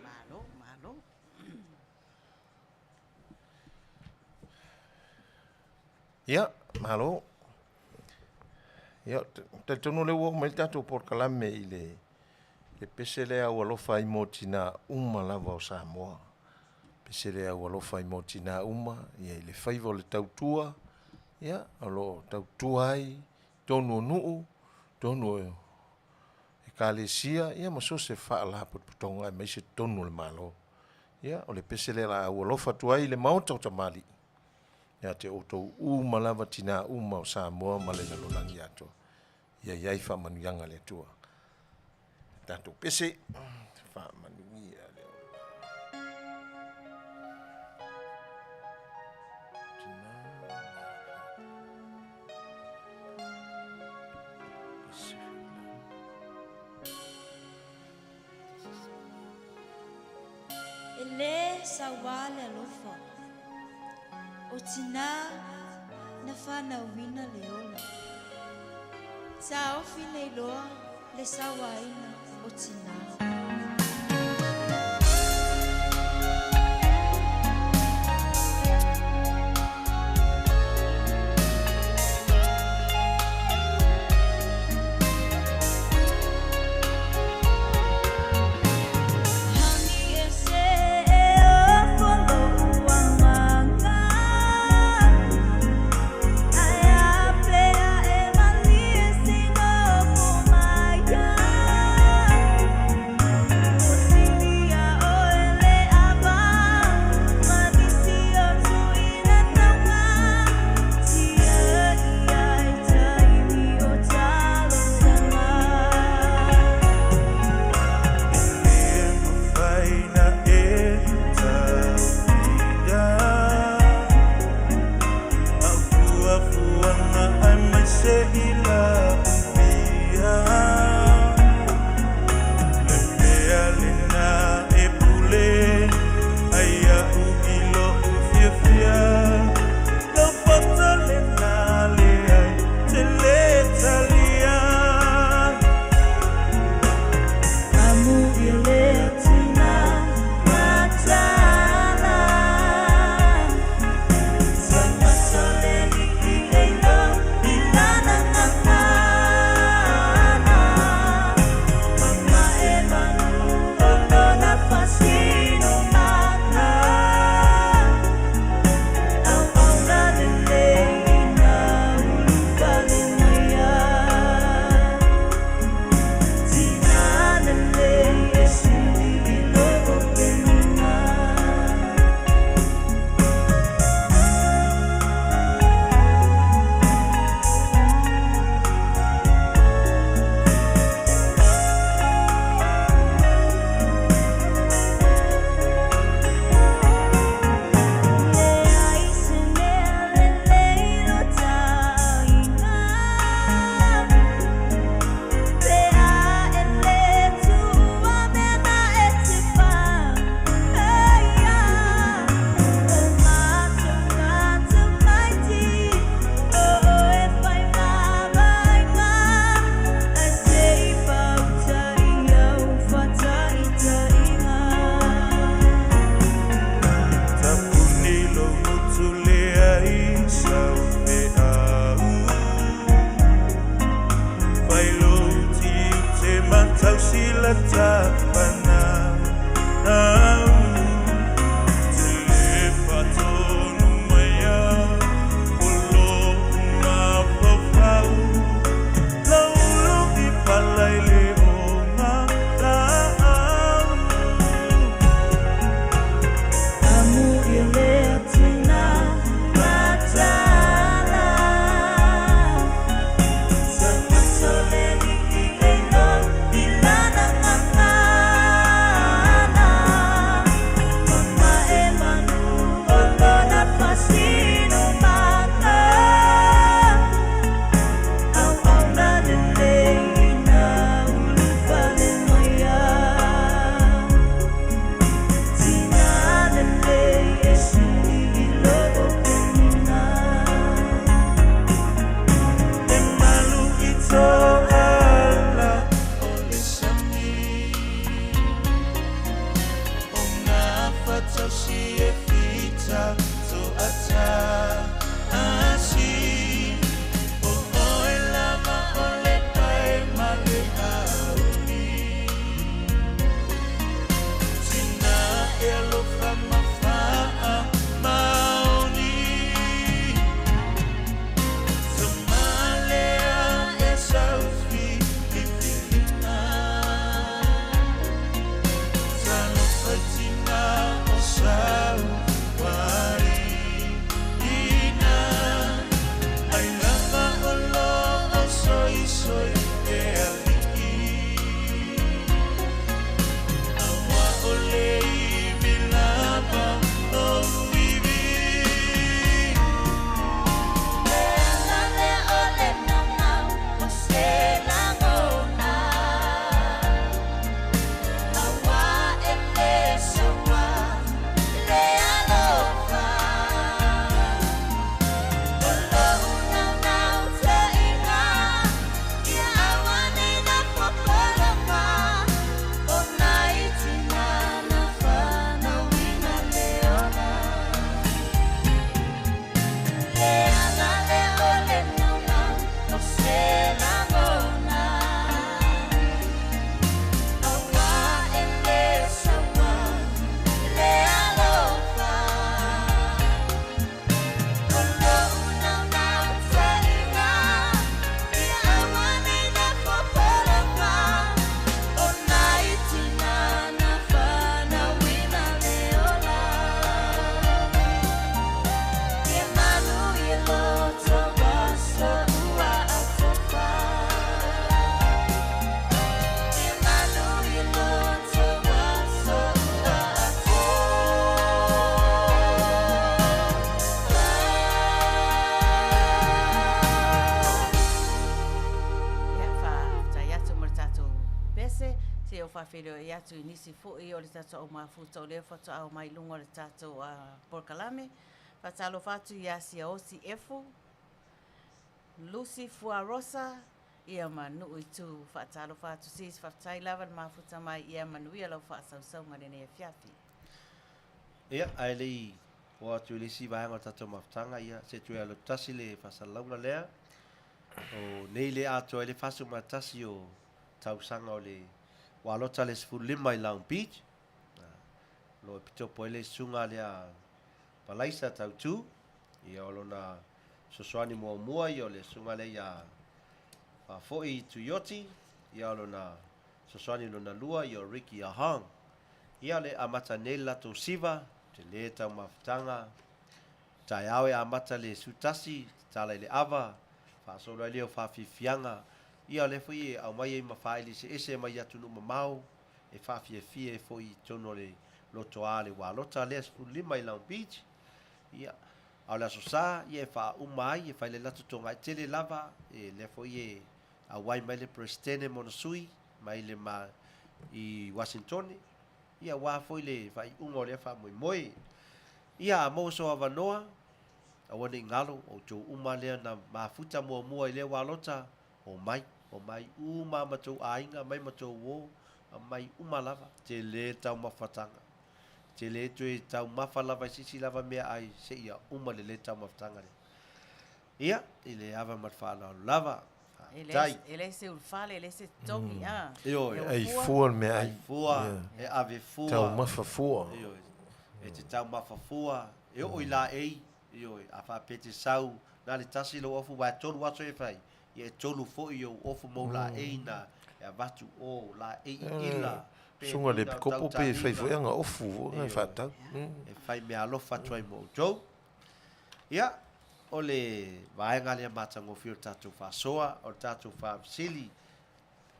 Malo, malo. Ia, malo. Ia, talitonu o lea ua oo mai le tatou polokalame i le le pese lea ua alofa ai mo tinā uma lava o Samoa. Pese lea ua alofa ai mo tinā uma, ia i le faiva o le tautua, ia, o lo o tautua ai i totonu o nuu, totonu o Ekalesia, ia ma so o se faalapotopotoga aemaise totonu o le Malo. Ia, o le pese lea o le a aualofa atu ai i le Maota o tamalii ia te outou uma lava tinā uma o Samoa ma le lalolagi atoa. Ia i ai faamanuiaga a le Atua. Tatou pese, faamanuia le E lē sauā le alofa, o tinā na fanauina le ola. Taofi nei loa le sauaina o tinā. faafeiloai atu i nisi foi o le tatou au mafuta o lea faatoa omai i luga o le tatou polokalame. Faatalofa atu ia Siaosi Efu, Lucy Fuarosa, ia ma Nuu Itu. Faatalofa atu sis, faafetai lava le mafuta mai, ia manuia lau faasausauga i lenei afiafi. Ia, ae le i oo atu i le isi vaega o le tatou mafutaga, ia, se toe alu atu tasi le faasalalauga lea. O nei le atoa ai le 41 o tausaga o le Ualota le 15 i Long Beach. O lo o pitopo ai le susuga lea Palaisa Tautu. Ia, o lona fesoasoani muamua ia o le susuga lea ia Faafoi Tuioti. Ia, o lona fesoasoani lona lua ia o Ricky Ahong. Ia, o le amata nei le latou siva, tele taumafataga. Taeao e amata le 11, tatala i le ava, faasolo ai lea o faafiafiaga. Ia, o lea foi e aumai ai ma faaili eseese mai atunuu mamao e faafiafia ai foi i totonu o le lotoa le Ualota lea 15 i Long Beach. Ia, a o le Aso Sa, ia e faauma ai, e fai le latou togai tele lava, e lea foi e auai mai le Peresetene ma ona sui mai le ma i Uasinitone, ia aua foi le faaiuga o lea faamoemoe. Ia, a maua sou avanoa, aua ne i galo, o outou uma lea na mafuta muamua i lea ualota, omai, omai uma ma tou aiga, mai ma tou uo, aumai uma lava, tele taumafataga. Te le toe taumafa lava i se isi lava meaai seia uma le le taumafataga lea. Ia, i le ava ma le faaaloalo lava. Faafetai. E leai se ulufale, e leai se totogi, a. Ioe. E ai fua le meaai. Ai fua, e ave fua. Taumafa fua. Ioe. E te taumafa fua, e oo i laei, ioe, a faapea e te sau, na o le tasi lou ofu, aua e tolu aso e fai, ia e tolu foi ou ofu ma ou laei na e avatu o laei iila, Susuga i le Epikopo pe fai foi ana ofu foi na e faatau. E fai meaalofa atu ai mo outou. Ia, o le vaega lea matagofie o le tatou faasoa, o le tatou faafesili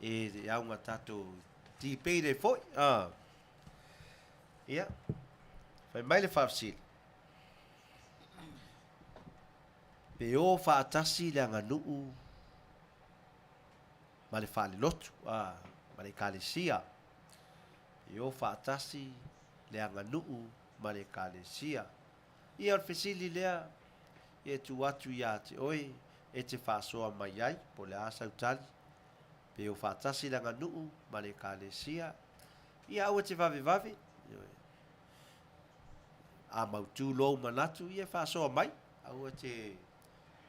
e auga tatou debate ai foi. Ia, fai mai le faafesili. Pe o faatasi le aganuu ma le faalelotu, a, ma le Ekalesia. E o faatasi le aganuu ma le Ekalesia. Ia, o le fesili lea e tuu atu ia te oe e te faasoa mai ai, po o le a sau tali, pe o faatasi le aganuu ma le Ekalesia. Ia, aua e te vavevave. Ioe. A mautu lou manatu, ia faasoa mai. Aua e te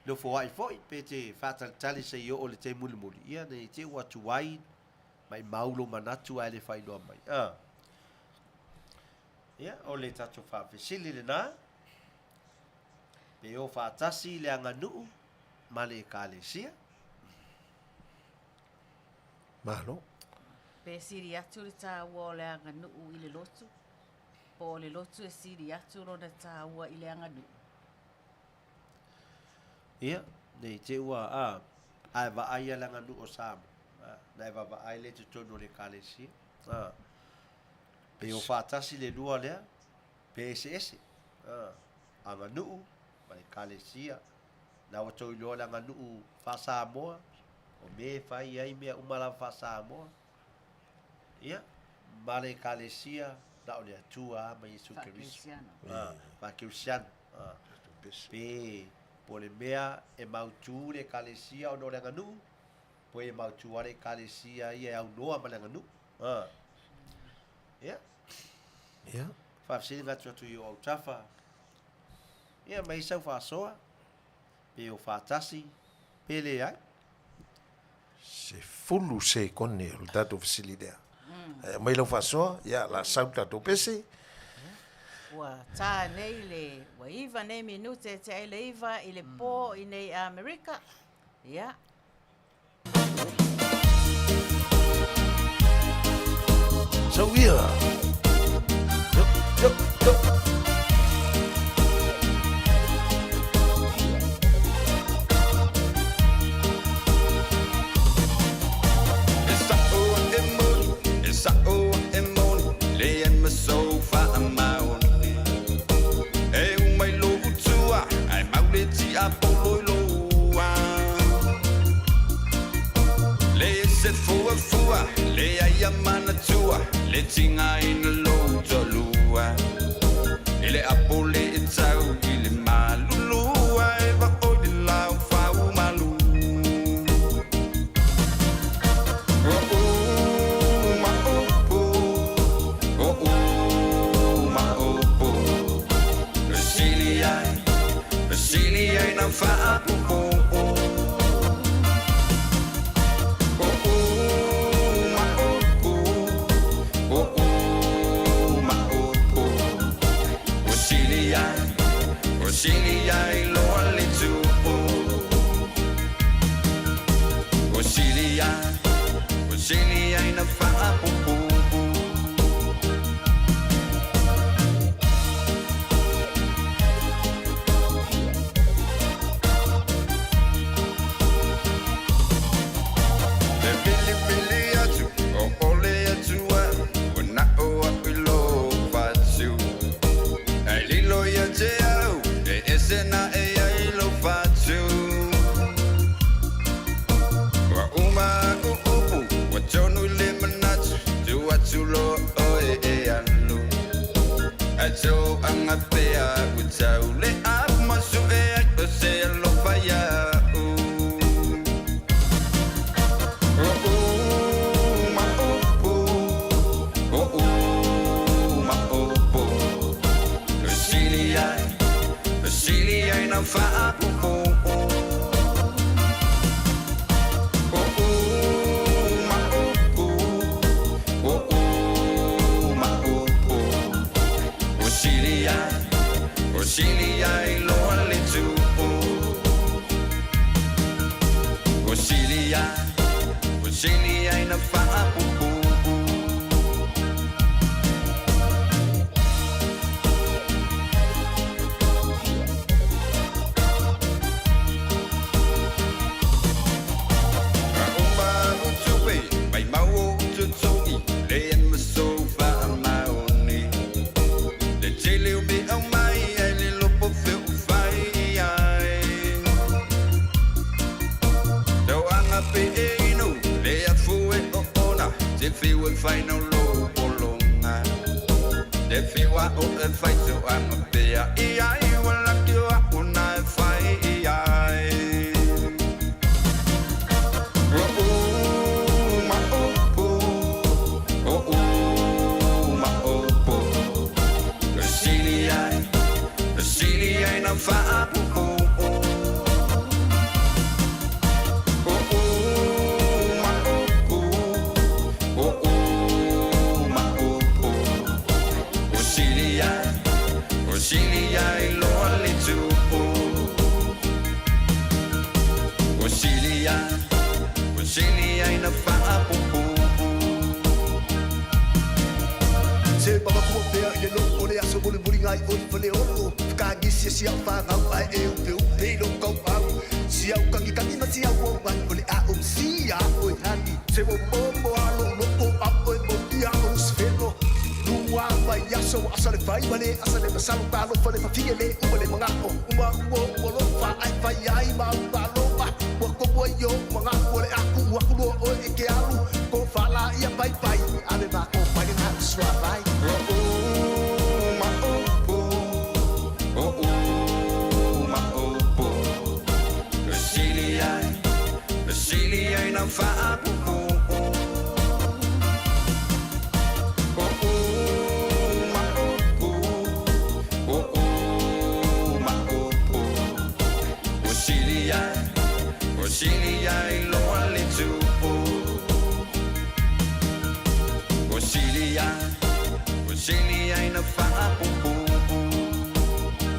nofoai foi pe te faatalitali se i oo i le taimi mulimuli, ia ne i te i ua tuai maimau lou manatu ae le faailoa mai. A. Ia, o le tatou faafesili lena, pe o faatasi le aganuu ma le Ekalesia. Malo. Pe sili atu le taua o le aganuu i le lotu, po o le lotu e sili atu lona taua i le aganuu. Ia, ne i te i ua, a, a e vaai ia le aganuu o Samoa, a, na e vaavaai lea i totonu o le Ekalesia, a, pe o faatasi le lua lea, pe eseese, a, aganuu ma le Ekalesia, na ua tou iloa le aganuu faa-Samoa, o mea e fai ai mea uma lava faa-Samoa, ia, ma le Ekalesia, na o le Atua lava ma Iesu Keriso. Faa-Kerisiano. Faa-Kerisiano. Pe, po o le mea e mautu le Ekalesia ona o le aganuu, po e mautu lava le Ekalesia ia e aunoa ma le aganuu. Ia. Ia. Faafesiliga atu atu i ou autafa. Ia, ma i sau faasoa, pe o faatasi, pe leai. 10 sekone o le tatou fesili lea. Ae aumai lau faasoa, ia, la sau le tatou pese. Ua tā nei le, ua 9 nei minute e tea ai le 9 i le pō i nei Amerika. Ia. Sau ia! Yo, yo, yo. E sa'o e moni, e sa'o e moni, leai ma sou faamaoni. E uma i lou tua, ae mau le tiapolo i lou a. Leai se fuafua, leai a manatua. Le tigaina lou toalua I le apo le e tau i le malulu Ae vaoi le laufau malu O u ma upu O u ma upu E sili ai E sili ai na faapupu O u ma upu O u ma upu O sili ai O sili ai loa le tupu O sili ai O sili ai na faapupu E vilivili atu o ole atu au Ua na'o a'u i lō fatu Ae lilo ia te au E ese naʻe ai lou fatu Ua uma a'u upu Ua tonu i le manatu Tuu atu loa oe e alu Ae to'aga pea ua tau le apu ma su'e ai o se alofa ia'u O u ma upu O u ma upu E sili ai E sili ai na faapupu O u ma upu O u ma upu O sili ai O sili ai loa le tupu O sili ai O sili ai na faapupu A uma a'u tupe maimau o'u totogi Leai ma sou faamaoni Le tele o mea aumai Ae le iloa po o fea o fai i ai Tauaga pe e inu Le afu e oona Te fiu e fai nau lou pologa Te fiu a'u e faitoaga pea i ai Ua laki o a'u na e fai i ai O u ma upu O u ma upu E sili ai E sili ai na faapupu O u ma upu O u ma upu O sili ai O sili ai loa le tupu O sili ai O sili ai na faapupu Se mavatua pea i le loo o le aso mulimuliga ai oe i Faleolo Fekagisi e si au fanau ae e upeupe i lou tauau Si au kagikagi ma si au augani O le a o msi ia oe hani Se ua momo a lou loto a oe maulia o Lusifelo Lua mai aso ua asa le fai ma le asa le masalo Talofa le fafine le uma le manao Uma ua ou alofa ae fai ai ma au malofa Ua komu ai ou manao o le a kuu aku loa oe e ke alu Ko fala ia pai pai ave makou pai le gau suavai. O u ma upu O u ma upu E sili ai E sili ai na faapupu O u ma upu O u ma upu O sili ai O sili ai loa le tupu O sili ai O sili ai na faapupu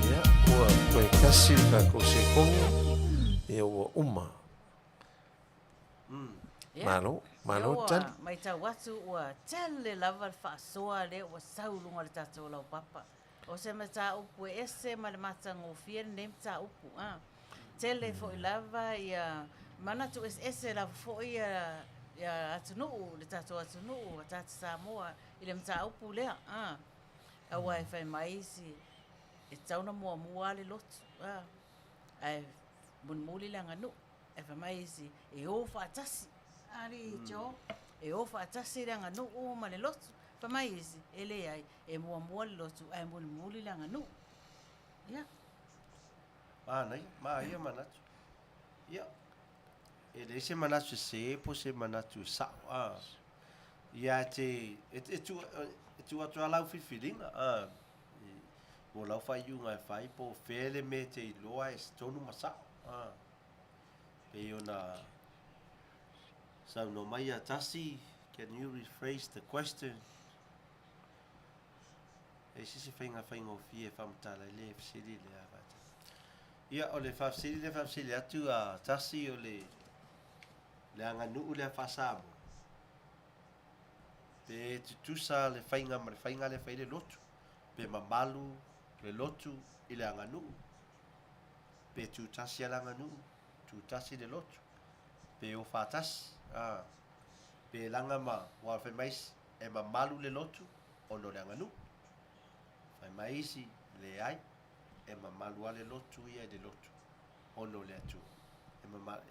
Ia, ua toe tasi le tatou sekoni, ia ua uma. Ia, Malo, malo lea ua tali. matau atu ua tele lava le faasoa lea ua sau i luga o le tatou laupapa. O se mataupu e ese ma le matagofie lenei mataupu. A. Tele foi lava ia manatu eseese lava foi ia ia atunuu, le tatou atunuu a tata Samoa i le mataupu lea. A. Aua e fai mai isi, e tatau ona muamua lava le lotu. A. Ae mulimuli le aganuu. Ae fai mai isi, e o faatasi. Alii Joe, e o faatasi le aganuu ma le lotu. Fai mai isi, E leai, e muamua le lotu ae mulimuli le aganuu. Ia. Manaia, manaia manatu. Ia, e leai se manatu sese po o se manatu sao, a. Ia, e te, e, e tuu, e tuu atu lava lau filifiliga, a, mo lau faaiuga e fai po o fea le mea e te iloa e tonu ma sao, a. Pei ona saunoa mai ia Tasi, can you rephrase the question? E se isi faiga faigofie e faamatala ai le fesili lea faatasi. Ia, o le faafesili lea e faafesili atu a Tasi o le le aganuu lea faa-Samoa, pe tutusa le faiga ma le faiga lea e fai ai le lotu, pe mamalu le lotu i le aganuu, pe tutasi lava le aganuu, tutasi le lotu, pe o faatasi, a, pe laga ma, aua fai mai isi, e mamalu le lotu ona o le aganuu. Fai mai isi, leai, e mamalu lava le lotu ia i le lotu ona o le Atua. E mamalu,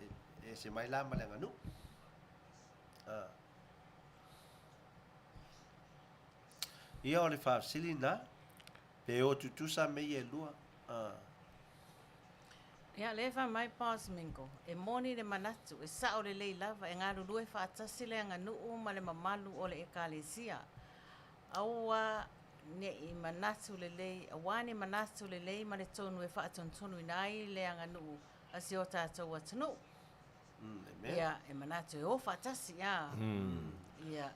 e ese mai la ma le aganuu. A. Ia o le faafesili lena, pe o tutusa mea ia e lua. A. Ia, lea e fai mai Boss Mingo, e moni le manatu, e sao lelei lava, e galulue faatasi le aganuu ma le mamalu o le Ekalesia. Aua ne'i manatu lelei, aua ni manatu lelei ma le tonu e faatonutonuina ai le aganuu a si o tatou atunuu. Ia, e manatu e o faatasi, a. Ia,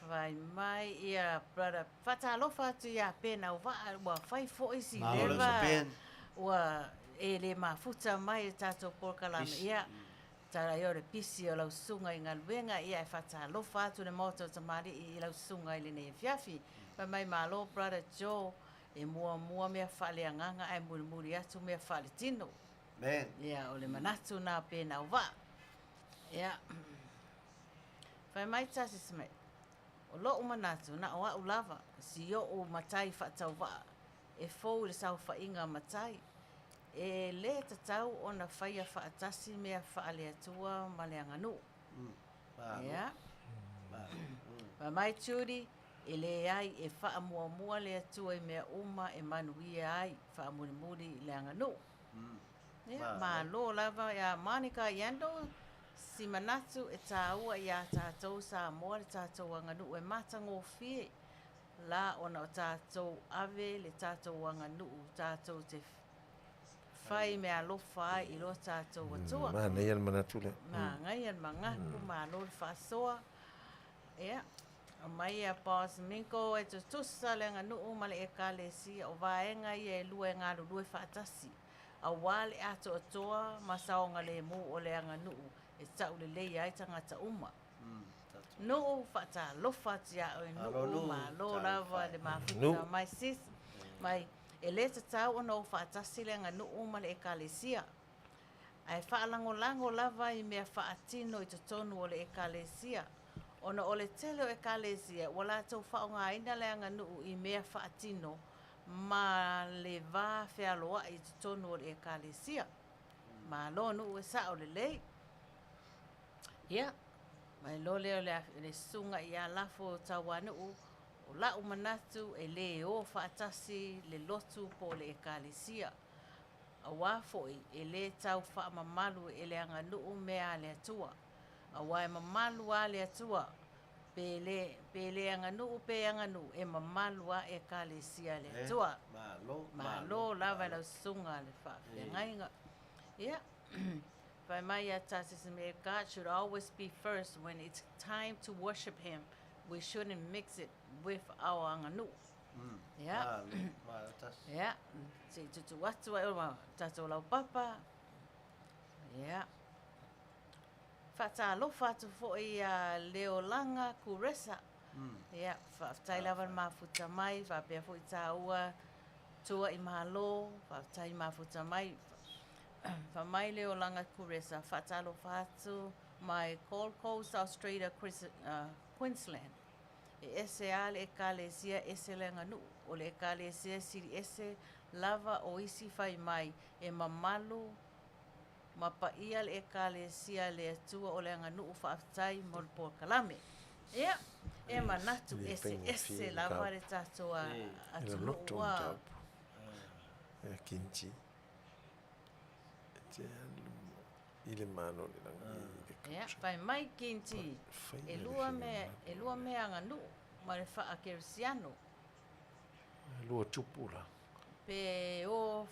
fai mai ia brother, faatalofa atu ia Ben Auvaa, ua fai foi si leva, ua e le mafuta mai i le tatou polokalame. Ia, tala ia o le pisi o lau susuga i galuega, ia e faatalofa atu le Maota o Tamalii i lau susuga i lenei afiafi. Fai mai, malo brother Joe, e muamua mea faaleagaga ae mulimuli atu mea faaletino. Amen. Ia, o le manatu na Ben Auvaa. Ia, fai mai Tasi Smith, O lo'u manatu, na o a'u lava, si o'u matai faatauvaa, e fou i le saofaiga a matai, e lē tatau ona faia faatasi mea faale-Atua ma le aganuu. Ia. Fai mai Judy, E leai, e faamuamua le Atua i mea uma e manuia ai, faamulimuli i le aganuu. Ia, malo lava iā Monica Yandle, si manatu e tāua iā tātou Samoa le tātou aganuu e matagofie la ona o tātou ave le tātou aganuu tātou te fai meaalofa ai i lo tātou Atua. Manaia le manatu lea. Manaia le manatu, malo le faasoa. Ia, aumai ia Boss Minko e tutusa le aganuu ma le Ekalesia, o vaega ia e lua e galulue faatasi, auā le atoatoa ma saogalemu o le aganuu e tauleleia ai tagata uma. Nuu, faatalofa atu ia oe Nuu, malo lava le mafuta mai sis, mai e le tatau ona o faatasi le aganuu ma le Ekalesia. Ae faalagolago lava i mea faatino i totonu o le Ekalesia, ona o le tele o Ekalesia ua latou faaaogaina le aganuu i mea faatino ma le va fealoai i totonu o le Ekalesia. Malo nuu e sao lelei. Ia, mai loa lea o le susuga ia Lafo Tauanuu, o la'u manatu e lē o faatasi le lotu po o le Ekalesia. Auā foi e lē tau faamamalu e le aganuu mea a le Atua. Auā e mamalu a le Atua, pe lē, pe lē aganuu pe aganuu, e mamalu a Ekalesia a le Atua. Malo lava i lau susuga le faafeagaiga. Ia, fai mai ia Tasi May God should always be first when it's time to worship Him. We shouldn't mix it with our aganuu. Ia. Ia, se i tutu atu ai o tatou laupapa. Ia. Faatalofa atu foi ia Leolaga Kuresa. Ia, faafetai lava le mafuta mai, faapea foi tāua tua i Malo, faafetai mafuta mai. Fai mai Leolaga Kuresa, faatalofa atu mai Gold Coast, Australia, Queensland. E ese a le Ekalesia, ese le aganuu. O le Ekalesia sili ese lava o isi fai mai e mamalu ma paia le Ekalesia a le Atua o le aganuu faafetai mo le polokalame. Ia, E manatu E le faigofie eseese le lava mataupu. le tatou E atunuu loloto a. mataupu. Ia Kinti. E te alu i le Malo o le Lagi i le Ia, fai mai Kinti, Faia e le lua mea, e lua mea aganuu ma le faakerisiano. Lua tupu la. Pe o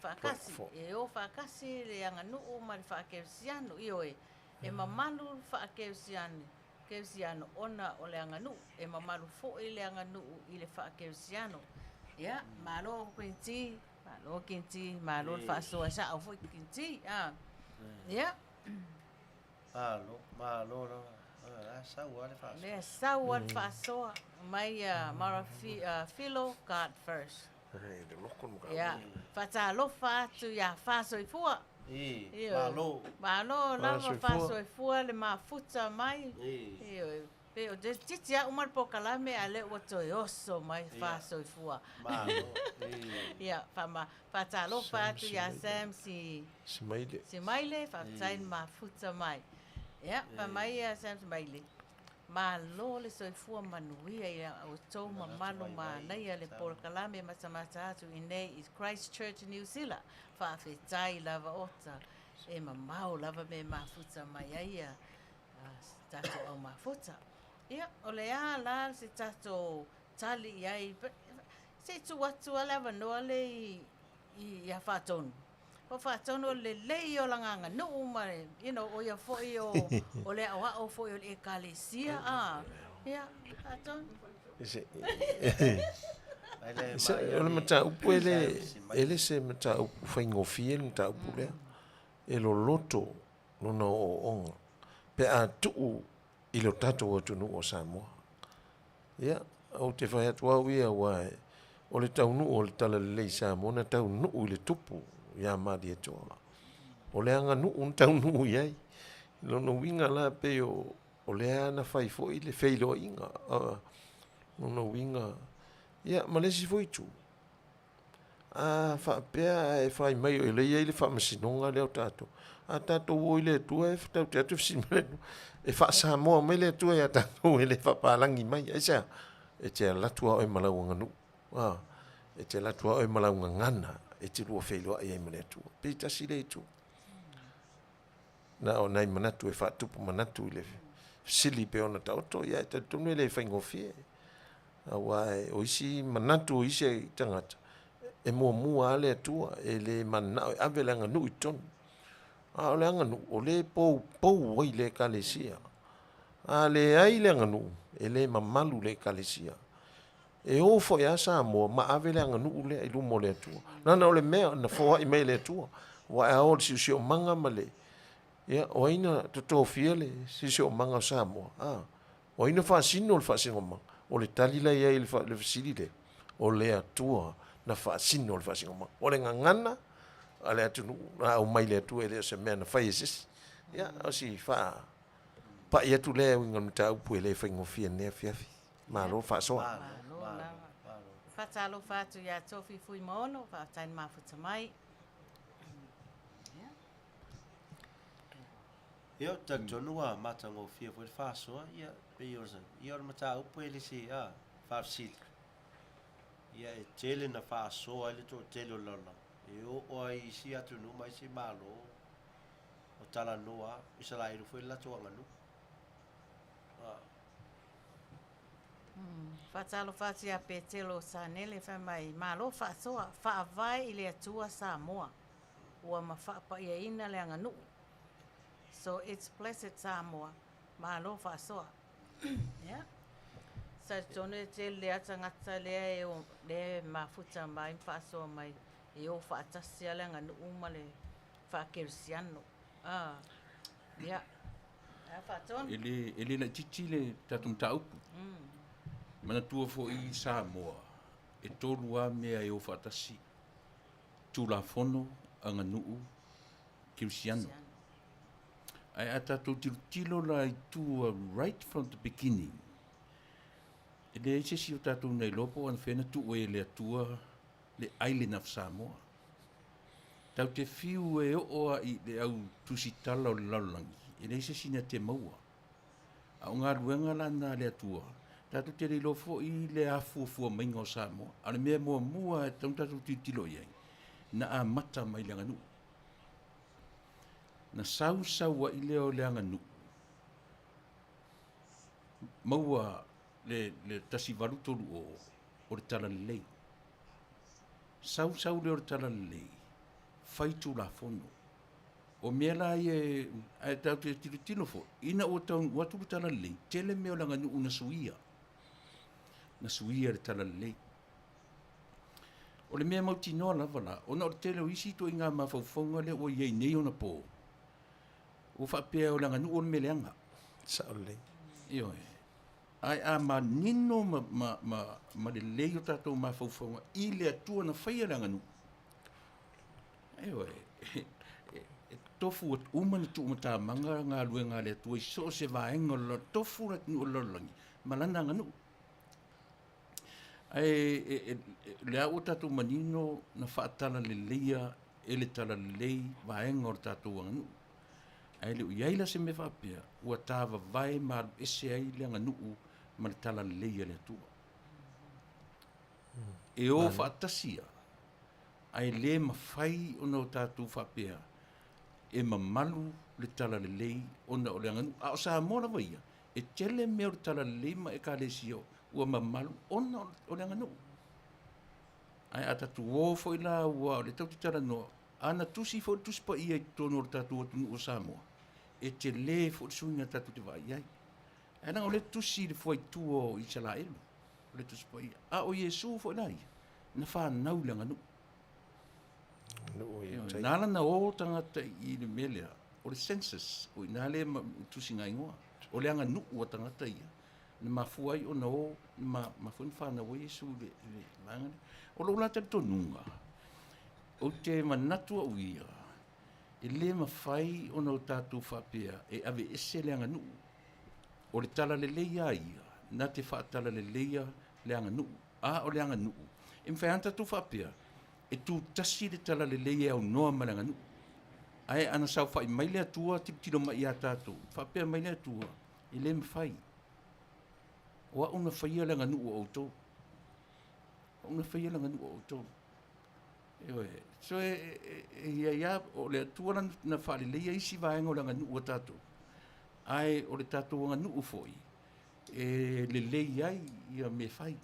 faakasi, Four. e o faakasi le aganuu ma le faakerisiano. Ioe, e mamalu le faakerisiano, kerisiano ona o le aganuu, e mamalu foi le aganuu i le faakerisiano. Ia, malo Kinti, malo Kinti, malo le faasoa sao foi Kinti. Ah. Ia, Malo, malo lava. Ah, sau lava le faasoa. lea sau lava le faasoa mai ia Mara Philo, God first. E loloto le mataupu. Ia, faatalofa atu iā Faasoifua. Ē, Ioe. malo. Malo lava Faasoifua. Faasoifua le mafuta mai. Ē. Ioe. Pe o te titi a uma le polokalame a lea ua toe oso mai Faasoifua. Malo. Ē. Ia, faama, faatalofa Sam atu iā Simaile. Sam si Simaile. Simaile, faafetai le mafuta mai. Ia, fai mai ia Sam Simaile. Malo le soifua manuia ia outou mamalu manaia le polokalame matamata atu i nei i Christchurch, New Zealand. Faafetai lava ota e mamao lava me mafuta mai ai ia tatou au mafuta. Ia, o le a la se tatou tali i ai, se i tuu atu a le avanoa le i ia Faatonu. O Faatonu o le lelei o lana aganuu ma le, you know, o ia foi o, o le aoao foi o le ekalesia. Ah, ia, Faatonu. Se, Ai le se, mai o le le mataupu e le, Sam Simaile. e le se mataupu faigofie le mataupu lea. E loloto lona ooooga pe a tuu i lo tatou atunuu o Samoa. Ia, ou te fai atu au ia ua e, o le taunuu o le talalelei i Samoa na taunuu i le tupu ia Malietoa. O le aganuu na taunuu i ai. Lona uiga la pei o, o lea na fai foi le feiloaiga. Lona uiga, ia ma le isi foi itu, a faapea e fai mai o lea e i ai le faamasinoga lea o tatou. A tatou o i le Atua e tatou te atu fesili mai le Atua. E faasamoa mai le Atua ia tatou e le faapalagi mai. Aisea? E te alu atu lava oe ma lau aganuu. Ah, e te alu atu lava oe ma lau gagana e te lua feiloai ai ma le Atua. Pe tasi le itu. Na o nai manatu e faatupu manatu i le fesili pe ona taoto, ia e talitonu e le faigofie. Aua e, o isi manatu o isi tagata, e muamua lava le Atua, e le mananao e ave le aganuu i totonu. A o le aganuu, o le poupou ai le ekalesia. A leai le aganuu, e le mamalu le ekalesia. E o foi lava Samoa ma ave le aganuu lea i luma o le Atua. Leaga o le mea na foai mai e le Atua. Ua e a o le siosiomaga ma le, ia, o ai na totofia le siosiomaga o Samoa? A, o ai na faasino le faasinomaga? O le tali la i ai i le fesili lea, o le Atua na faasino le faasinomaga. O le gagana a le atunuu na aumai le Atua e le o se mea na fai e se isi. Ia, o si faapai atu lea e uiga i le mataupu e le faigofie i lenei afiafi. Malo faasoa. Malo lava. Faatalofa atu iā Tofi Fuimaono, faafetai le mafuta mai. Ia, ou te talitonu ua matagofie foi le faasoa, ia, pei o se, ia o le mataupu e le se, a, faafesili. Ia, e tele na faasoa ai le toatele o le lalolagi, e oo ai i isi atunuu ma isi Malo o talanoa Isaraelu foi le latou aganuu. A. Faatalofa atu ia Petelo Sanele fai mai, Malo faasoa, faavae i le Atua Samoa, ua ma faapaiaina le aganuu. So it's blessed Samoa, malo faasoa. Ia. Sa talitonu e tele lea tagata lea e o, lea e mafuta mai ma faasoa mai, e o faatasi lava le aganuu ma le faakerisiano. Ah. Ia. Ae Faatonu. E le, e le laitiiti le tatou mataupu. Manatua foi i Samoa, e tolu lava mea e o faatasi, Tulafono, aganuu, kerisiano. Ae a tatou tilotilo la i tua right from the beginning, e leai se isi o tatou na iloa po o anafea na tuu ai e le Atua le Island of Samoa. Tatou te fiu e oo lava i le au tusitala o le lalolagi, e leai se isi na te maua. A o galuega la lena a le Atua, tatou te le iloa foi le afuafua maiga o Samoa. A o le mea muamua e tatau ona tatou tilotilo i ai, na amata mai i le aganuu. Na sau sau ai lea o le aganuu, maua le 1830 o le Talalelei. Sau sau lea o le Talalelei, fai Tulafono. O mea la ia ae tatou te tilotilo foi, ina ua taunuu atu le Talalelei, tele mea o le aganuu na suia, na suia e le Talalelei. O le mea mautinoa lava la, ona o le tele o isi ituaiga mafaufauga lea ua i ai nei ona po, ua faapea o le aganuu o le mea leaga. Sao lelei. Ioe. Ae a manino ma, ma, ma, ma lelei o tatou mafaufauga i le Atua na faia le aganuu, Ioe, e tofu uma na tuumatamaga galuega a le Atua i so o se vaega o le tofu le atunuu o le lalolagi ma lana aganuu. Ae lea ua tatou manino na faatalaleleia e le talalelei vaega o le tatou aganuu. Ae le o i ai la se mea faapea ua tavavae ma alu ese ai le aganuu ma le talalelei a le Atua. E o faatasi ia, ae le mafai ona o tatou faapea e mamalu le talalelei ona o le aganuu. A o Samoa lava ia, e tele mea o le talalelei ma Ekalesia ua mamalu ona o le aganuu. Ae a tatou o foi la aua o lea tatou te talanoa, a na tusi foi le Tusi Paia i totonu o le tatou atunuu o Samoa, e tele foi le suiga tatou te vaai i ai. Ae leaga o lea e tusi i le fuaitua o Isaraelu, o le Tusi Paia. A o Iesu foi la ia, na fanau i le aganuu. Na ala ona o tagata i le mea lea, o le census, o i ina lea e tusiga igoa. O le aganuu a tagata ia, na mafua ai ona o, na mafua ai ona fanau ai Iesu i le vaega lea. O lou la talitonuga, ou te manatu au ia, e le mafai ona o tatou faapea e aveese le aganuu. O le talalelei lava ia, na te faatalaleleia le aganuu. A o le aganuu, e mafai lava ona tatou faapea, e tutasi le talalelei e aunoa ma le aganuu. Ae ana saofai mai le Atua tilotilo mai ia tatou, faapea mai le Atua, e le mafai. O au na faia le aganuu a outou. O au na faia le aganuu a outou. Ioe. So e, e, e i ai lava, o le Atua la na faaleleia isi vaega o le aganuu a tatou. Ae o le tatou aganuu foi, e lelei ai ia mea fai.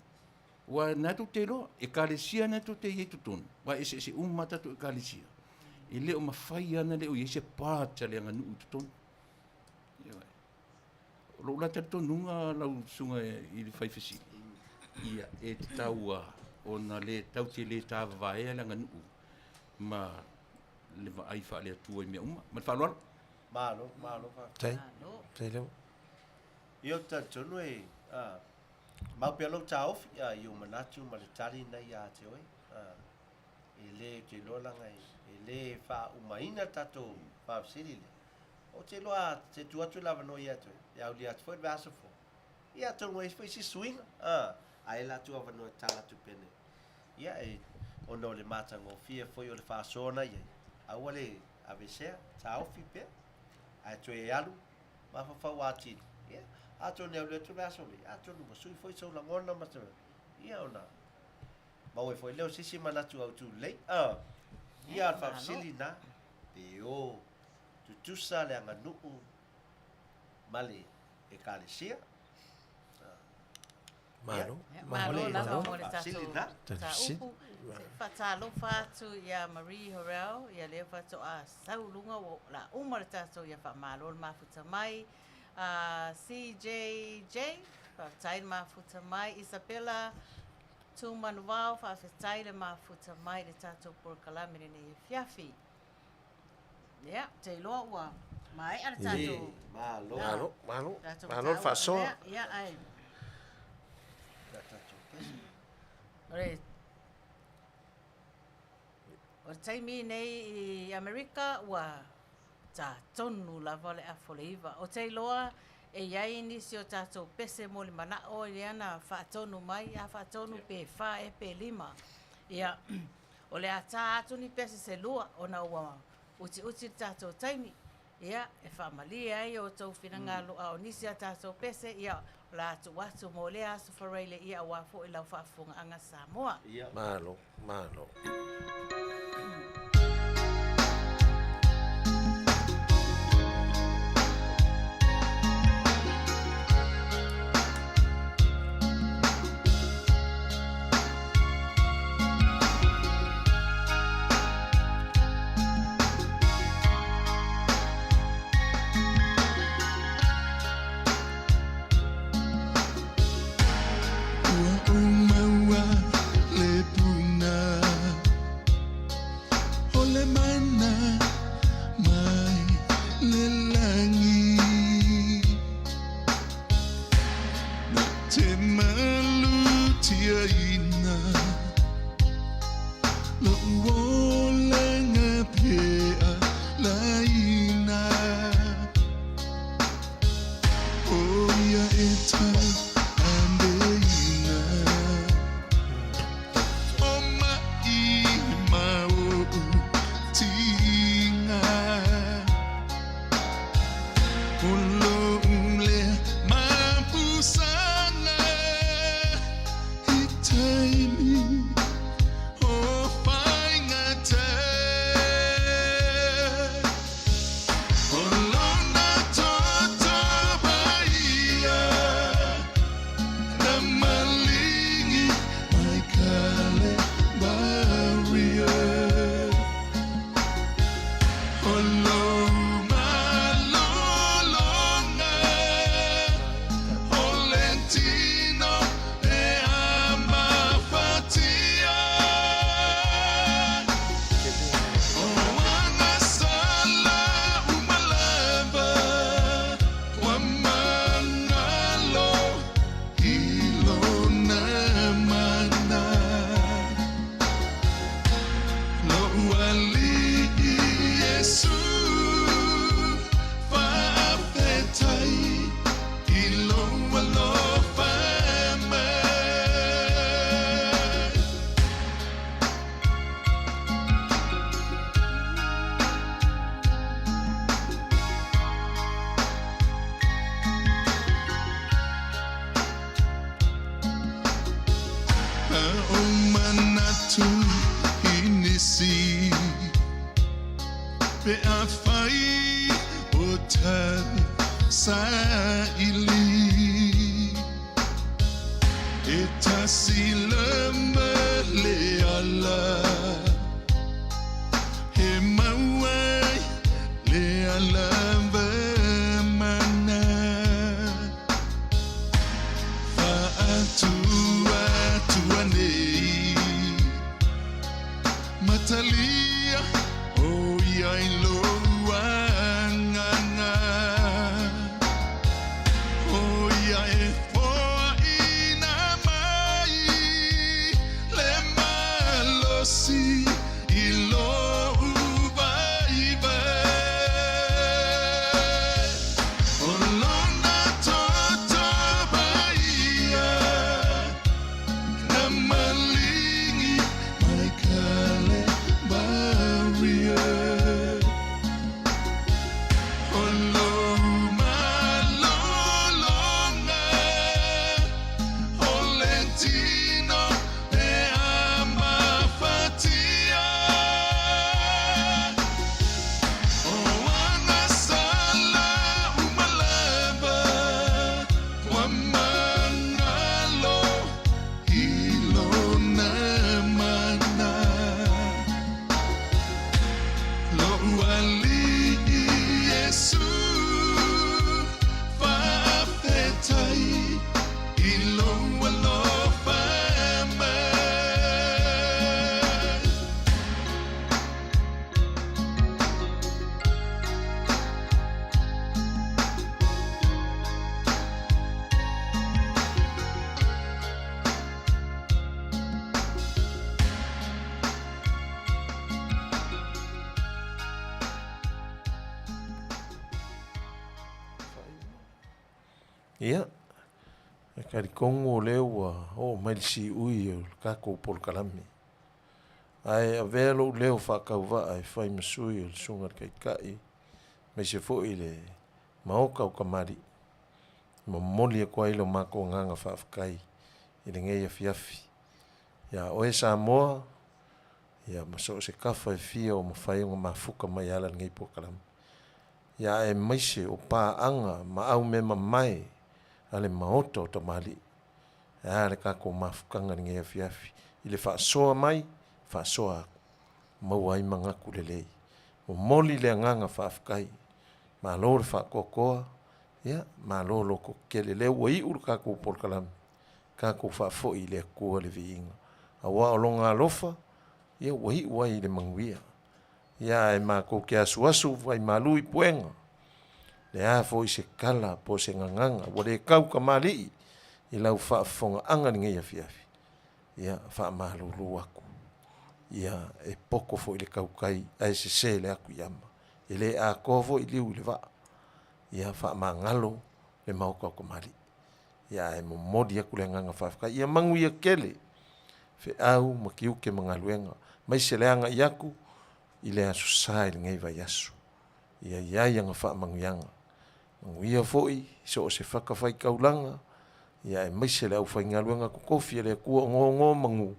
Aua na tou te iloa, ekalesia na tou te i ai totonu, aua e eseese uma lava tatou ekalesia, e le o mafai lava ona le o i ai se part a le aganuu i totonu. Ioe. O lou la talitonuga lau susuga i le faifesili, ia e tatau lava ona le tatou te le tavavaea le aganuu ma le vaai faale-Atua i mea uma. Ma le faaaloalo. Malo, malo faafetai. Malo. Faafetai lava. Ia ou te talitonu e mau pea lou taofi i ou manatu ma le tali na ia te oe. E le, ou te iloa leaga e le faaumaina le tatou faafesili lea. Ou te iloa a te tuu atu le avanoa ia te oe, e aulia atu foi le vaiaso fou. Ia atonu e i ai foi isi suiga, ae la tuu avanoa e tala atu penei. Ia e, ona o le matagofie foi o le faasoa na i ai, aua le aveesea, taofi pea, ae toe alu mafaufau atili, ia, atonu e alu atu le aso nei, atonu ua sui foi sou lagona ma se, ia, ona maua ai foi lea o se isi manatu autu lelei. Ah, ia, o le faafesili lena, pe o tutusa le aganuu ma le Ekalesia. Malo. Malo lava mo le tatou mataupu. Faatalofa atu ia Marie Horrell, ia lea faatoa sau luga ua la uma le tatou ia faamalo le mafuta mai. CJJ, faafetai le mafuta mai. Isabella Tumanuvao, faafetai le mafuta mai le tatou polokalame lenei afiafi. Ia, ou te iloa ua maea le tatou... Malo. Malo, malo. Malo le faasoa. Ia, ae... O le taimi nei i Amerika ua tā tonu lava le afa o le 9. Ou te iloa e i ai nisi o tatou pese mo le manao lea na faatonu mai, a faatonu pe 4 ea pe 5. Ia, o le a tā atu ni pese se lua ona ua utiuti le tatou taimi. Ia, e faamalie ai o outou finagalo, a o nisi a tatou pese, ia, o le a tuu atu mo lea aso faraile, ia, aua foi lau faafofogaaga Samoa. Malo, malo. Ua ou maua le puna O le mana mai le lagi Na te malutiaina Lo'u olaga pealaina O ia e tauaveina O ma'i ma o'u tiga O lo'u lea mapusaga I taimi o faigata O lona toto paia Na maligi mai Kalevaria O lou malologa O le tino e amafatia O agasala uma lava Ua magalo i lona mana Lo'u Alii Iesu Faafetai i lou alofa mai. A o manatu i nisi Pe afai o tali saili E tasi lava le ala E maua ai le ala mana Faatuatua nei Matalia o ia i lou agaga O ia e foaina mai Le malosi i lou vaivai O lona toto paia Na maligi mai Kalevaria O lou malologa O le tino e amafatia O agasala uma lava Ua magalo i lona mana Lo'u Alii Iesu Faafetai i lou alofa mai. Ia, e talitonu o lea ua oo mai le siui o le tatou polokalame. Ae avea lou leo faatauvaa e fai ma sui o le Susuga i le Taitai. Aemaise foi i le Maota o Kamali'i, e momoli atu ai lo matou agaga faafetai i lenei afiafi ia oe Samoa, ia ma so o se tafa e fia o mafai ona mafuta mai e ala i lenei polokalame, aemaise o paaga ma aumea mamae a le Maota o Tamalii. Ae a le tatou mafutaga i lenei afiafi i le faasoa mai, faasoa atu, maua ai manatu lelei. Momoli le agaga faafetai, malo le faatoatoa, malo lototetele, o lea ua iu le tatou polokalame, tatou faafoi i le Atua le viiga, aua o Lona alofa ua iu ai i le manuia. Ae matou te asuasu vaimalu i puega, le a foi se tala po o se gagana ua le tautamalii i lau faafofogaaga i lenei afiafi, ia faamalulu atu, ia e poto foi i le tautai ae sese le atu i ama. E le atoa foi liu i le vaa. Ia faamagalo le maota o tamalii. Ae momoli atu le agaga faafetai, ia manuia tele feau ma tiute ma galuega, aemaise le agai atu i le aso Sa i lenei vaiaso. Ia i ai ana faamanuiaga, manuia foi i so o se fatafaitaulaga, aemaise le aufaigaluega totofi a le Atua o nonomanu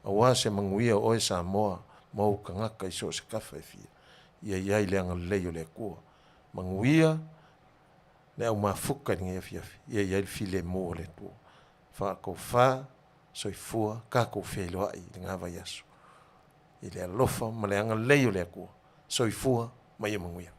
aua se manuia o oe Samoa ma ou tagata i so o se tafa e fia. Ia i ai le agalelei o le Atua. Manuia le au mafuta i lenei afiafi, ia i ai le filemu o le Atua. Faatofa, soifua, tatou feiloai i lena vaiaso i le alofa ma le agalelei o le Atua. Soifua ma ia manuia.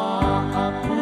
Maa.